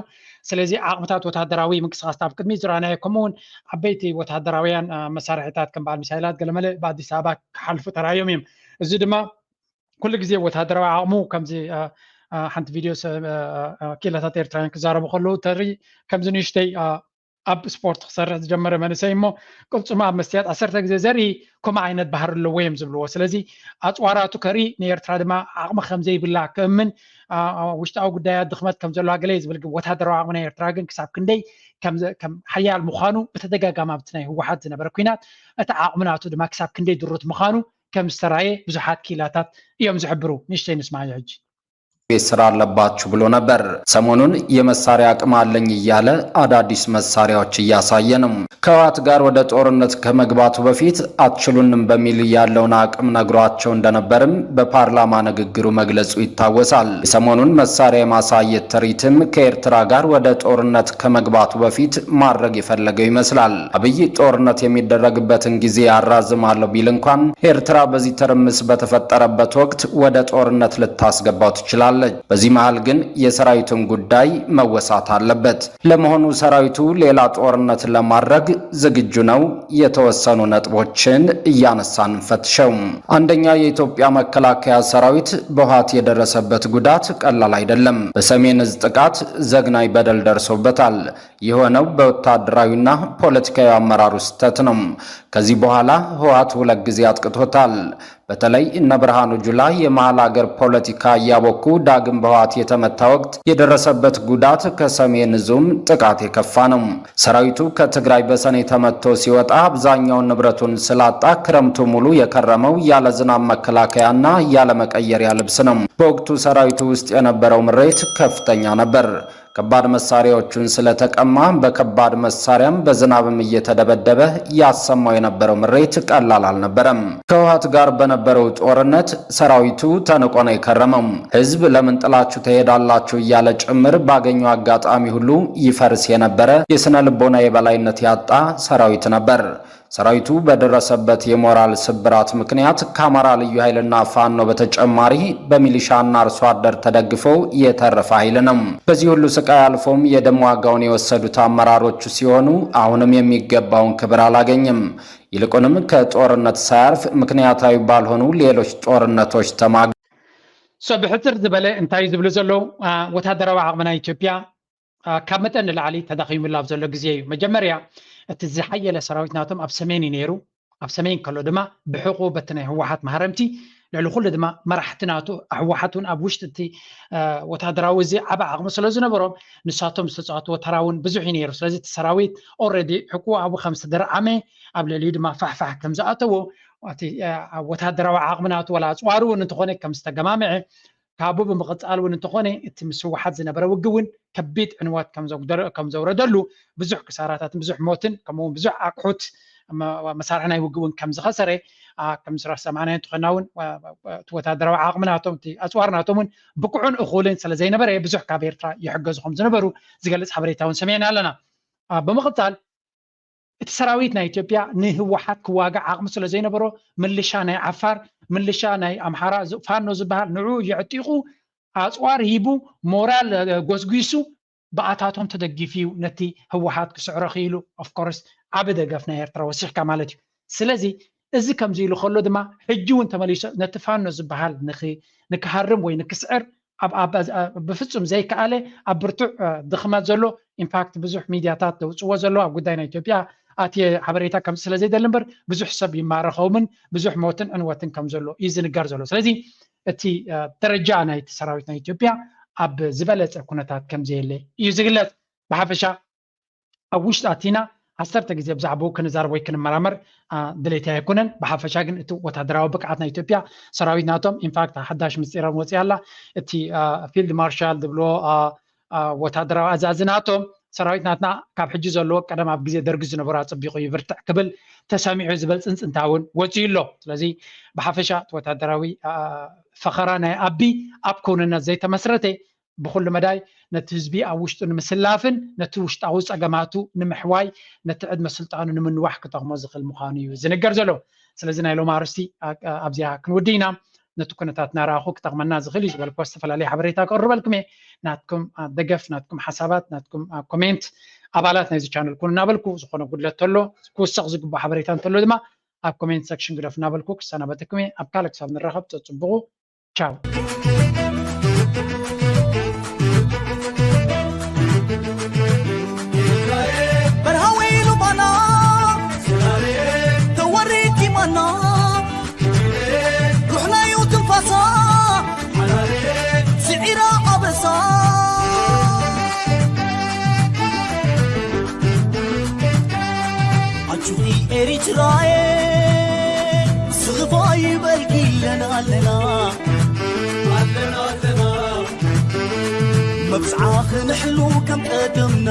ስለዚ ዓቕምታት ወታደራዊ ምንቅስቃስ ኣብ ቅድሚ ዝረኣናዮ ከምኡ እውን ዓበይቲ ወታደራውያን መሳርሒታት ከም በዓል ሚሳይላት ገለመለ ብኣዲስ ኣበባ ክሓልፉ ተራእዮም እዮም። እዚ ድማ ኩሉ ግዜ ወታደራዊ ዓቕሙ ከምዚ ሓንቲ ቪድዮ ክኢላታት ኤርትራውያን ክዛረቡ ከለዉ ተርኢ ከምዚ ንእሽተይ ኣብ ስፖርት ክሰርሕ ዝጀመረ መንእሰይ እሞ ቅልፅሙ ኣብ መስትያት ዓሰርተ ግዜ ዘርኢ ከምኡ ዓይነት ባህሪ ኣለዎ እዮም ዝብልዎ። ስለዚ ኣፅዋራቱ ከርኢ ንኤርትራ ድማ ዓቕሚ ከምዘይብላ ክእምን ውሽጣዊ ጉዳያት ድኽመት ከም ዘለዋ ገለ ዝብል ወታደራዊ ዓቕሚ ናይ ኤርትራ ግን ክሳብ ክንደይ ሓያል ምዃኑ ብተደጋጋሚ ኣብቲ ናይ ህወሓት ዝነበረ ኩናት እቲ ዓቕሚ ናቱ ድማ ክሳብ ክንደይ ድሩት ምዃኑ ከም ዝተራየ ብዙሓት ክኢላታት እዮም ዝሕብሩ። ንእሽተይ ንስማዮ ሕጂ። ቤት ስራ አለባችሁ ብሎ ነበር። ሰሞኑን የመሳሪያ አቅም አለኝ እያለ አዳዲስ መሳሪያዎች እያሳየ ነው። ከህወሓት ጋር ወደ ጦርነት ከመግባቱ በፊት አትችሉንም በሚል ያለውን አቅም ነግሯቸው እንደነበርም በፓርላማ ንግግሩ መግለጹ ይታወሳል። የሰሞኑን መሳሪያ የማሳየት ትርኢትም ከኤርትራ ጋር ወደ ጦርነት ከመግባቱ በፊት ማድረግ የፈለገው ይመስላል። አብይ ጦርነት የሚደረግበትን ጊዜ አራዝማለሁ ቢል እንኳን ኤርትራ በዚህ ትርምስ በተፈጠረበት ወቅት ወደ ጦርነት ልታስገባው ትችላለች። በዚህ መሃል ግን የሰራዊቱን ጉዳይ መወሳት አለበት። ለመሆኑ ሰራዊቱ ሌላ ጦርነት ለማድረግ ዝግጁ ነው? የተወሰኑ ነጥቦችን እያነሳን እንፈትሸው። አንደኛ፣ የኢትዮጵያ መከላከያ ሰራዊት በህወሓት የደረሰበት ጉዳት ቀላል አይደለም። በሰሜን እዝ ጥቃት ዘግናኝ በደል ደርሶበታል። የሆነው በወታደራዊና ፖለቲካዊ አመራሩ ስህተት ነው። ከዚህ በኋላ ህወሓት ሁለት ጊዜ አጥቅቶታል። በተለይ እነ ብርሃኑ ጁላ የመሃል አገር ፖለቲካ እያቦኩ ዳግም በህወሓት የተመታ ወቅት የደረሰበት ጉዳት ከሰሜን እዙም ጥቃት የከፋ ነው። ሰራዊቱ ከትግራይ በሰኔ ተመቶ ሲወጣ አብዛኛውን ንብረቱን ስላጣ ክረምቱ ሙሉ የከረመው ያለ ዝናብ መከላከያና ያለ መቀየሪያ ልብስ ነው። በወቅቱ ሰራዊቱ ውስጥ የነበረው ምሬት ከፍተኛ ነበር። ከባድ መሳሪያዎቹን ስለተቀማ በከባድ መሳሪያም በዝናብም እየተደበደበ ያሰማው የነበረው ምሬት ቀላል አልነበረም። ከህወሓት ጋር በነበረው ጦርነት ሰራዊቱ ተንቆ ነው የከረመው። ህዝብ ለምን ጥላችሁ ትሄዳላችሁ እያለ ጭምር ባገኘው አጋጣሚ ሁሉ ይፈርስ የነበረ የስነ ልቦና የበላይነት ያጣ ሰራዊት ነበር። ሰራዊቱ በደረሰበት የሞራል ስብራት ምክንያት ከአማራ ልዩ ኃይልና ፋኖ በተጨማሪ በሚሊሻና አርሶ አደር ተደግፎ የተረፈ ኃይል ነው። በዚህ ሁሉ ስቃይ አልፎም የደም ዋጋውን የወሰዱት አመራሮቹ ሲሆኑ አሁንም የሚገባውን ክብር አላገኘም። ይልቁንም ከጦርነት ሳያርፍ ምክንያታዊ ባልሆኑ ሌሎች ጦርነቶች ተማግ ብሕፅር ዝበለ እንታይ ዝብሉ ዘለዉ ወታደራዊ ዓቕሚ ናይ ኢትዮጵያ ካብ መጠን ንላዕሊ ተዳኺሙላ ኣብ ዘሎ ግዜ እዩ። መጀመርያ እቲ ዝሓየለ ሰራዊት ናቶም ኣብ ሰሜን እዩ ነይሩ። ኣብ ሰሜን ከሎ ድማ ብሕቑ በቲ ናይ ህወሓት ማህረምቲ፣ ልዕሊ ኩሉ ድማ መራሕቲ ናቱ፣ ህወሓት እውን ኣብ ውሽጢ እቲ ወታደራዊ እዚ ዓቢ ዓቕሚ ስለ ዝነበሮም፣ ንሳቶም ዝተፃወትዎ ተራ እውን ብዙሕ እዩ ነይሩ። ስለዚ እቲ ሰራዊት ኦረዲ ሕቁ ኣብኡ ከም ዝተደርዓመ፣ ኣብ ልዕሊኡ ድማ ፋሕፋሕ ከም ዝኣተዎ፣ እቲ ወታደራዊ ዓቕሚ ናቱ ወላ ኣፅዋሩ እውን እንተኾነ ከም ዝተገማምዐ፣ ካብኡ ብምቕፃል እውን እንተኾነ እቲ ምስ ህወሓት ዝነበረ ውግእ እውን ከቢድ ዕንወት ከም ዘውረደሉ፣ ብዙሕ ክሳራታትን ብዙሕ ሞትን ከምኡ እውን ብዙሕ ኣቕሑት መሳርሒ ናይ ውግእ እውን ከም ዝኸሰረ ከም ዝሰማዕናዮ እንተኾና እውን፣ እቲ ወታደራዊ ዓቕሚ ናቶም፣ እቲ ኣፅዋር ናቶም እውን ብቁዕን እኹልን ስለ ዘይነበረ ብዙሕ ካብ ኤርትራ ይሕገዙ ከም ዝነበሩ ዝገልፅ ሓበሬታ እውን ሰሚዕና ኣለና። ብምቕፃል እቲ ሰራዊት ናይ ኢትዮጵያ ንህወሓት ክዋጋእ ዓቕሚ ስለ ዘይነበሮ፣ ምልሻ ናይ ዓፋር፣ ምልሻ ናይ ኣምሓራ፣ ፋኖ ዝበሃል ንዑ የዕጢቑ፣ ኣፅዋር ሂቡ፣ ሞራል ጎስጒሱ፣ ብኣታቶም ተደጊፉ እዩ ነቲ ህወሓት ክስዕሮ ክኢሉ። ኦፍኮርስ ዓቢ ደገፍ ናይ ኤርትራ ወሲኽካ ማለት እዩ። ስለዚ እዚ ከምዚ ኢሉ ከሎ ድማ ሕጂ እውን ተመሊሱ ነቲ ፋኖ ዝበሃል ንክሃርም ወይ ንክስዕር ብፍፁም ዘይከኣለ ኣብ ብርቱዕ ድኽመት ዘሎ፣ ኢንፋክት ብዙሕ ሚድያታት ዘውፅዎ ዘሎ ኣብ ጉዳይ ናይ ኢትዮጵያ ኣትየ ሓበሬታ ከም ስለ ዘይደሊ እምበር ብዙሕ ሰብ ይማረኸውምን ብዙሕ ሞትን ዕንወትን ከም ዘሎ እዩ ዝንገር ዘሎ። ስለዚ እቲ ደረጃ ናይቲ ሰራዊት ናይ ኢትዮጵያ ኣብ ዝበለፀ ኩነታት ከም ዘየለ እዩ ዝግለፅ። ብሓፈሻ ኣብ ውሽጢ ኣቲና ዓሰርተ ግዜ ብዛዕባኡ ክንዛረብ ወይ ክንመራመር ድሌት ኣይኮነን። ብሓፈሻ ግን እቲ ወታደራዊ ብቅዓት ናይ ኢትዮጵያ ሰራዊት ናቶም፣ ኢንፋክት ሓዳሽ ምስጢሮም ወፂኣ ኣላ። እቲ ፊልድ ማርሻል ዝብሎ ወታደራዊ ኣዛዚ ናቶም፣ ሰራዊት ናትና ካብ ሕጂ ዘለዎ ቀደም ኣብ ግዜ ደርጊ ዝነበሮ ኣፀቢቑ ይብርትዕ ክብል ተሰሚዑ ዝበል ፅንፅንታ እውን ወፂኡ ኣሎ። ስለዚ ብሓፈሻ እቲ ወታደራዊ ፈኸራ ናይ ኣቢ ኣብ ክውንነት ዘይተመስረተ፣ ብኩሉ መዳይ ነቲ ህዝቢ ኣብ ውሽጡ ንምስላፍን ነቲ ውሽጣዊ ፀገማቱ ንምሕዋይ፣ ነቲ ዕድመ ስልጣኑ ንምንዋሕ ክጠቕሞ ዝኽእል ምዃኑ እዩ ዝንገር ዘሎ። ስለዚ ናይ ሎም ኣርስቲ ኣብዚኣ ክንውዲ ኢና። ነቲ ኩነታት እናረኣኹ ክጠቕመና ዝኽእል እዩ ዝበልኩ ዝተፈላለየ ሓበሬታ ክቕርበልኩም እየ። ናትኩም ደገፍ፣ ናትኩም ሓሳባት፣ ናትኩም ኮሜንት ኣባላት ናይዚ ቻነል ኩኑ እናበልኩ፣ ዝኾነ ጉድለት ተሎ፣ ክውሰኽ ዝግባእ ሓበሬታ እንተሎ ድማ ኣብ ኮሜንት ሰክሽን ግደፉ እናበልኩ ክሰናበተኩም እየ። ኣብ ካልእ ክሳብ ንራኸብ ተፅብቑ። ቻው። በርሃዊ ሉባና ተወሪድ ዲማና ሩሕናዩ ትንፋሳ ስዒራ ኣበሳ ኣቹኺ ኤሪትራየ ስኽፋ ይበልኪ ኣለና ኣለና ኣለና ኣለና መብጽዓ ክንሕሉ ከም ቀደምና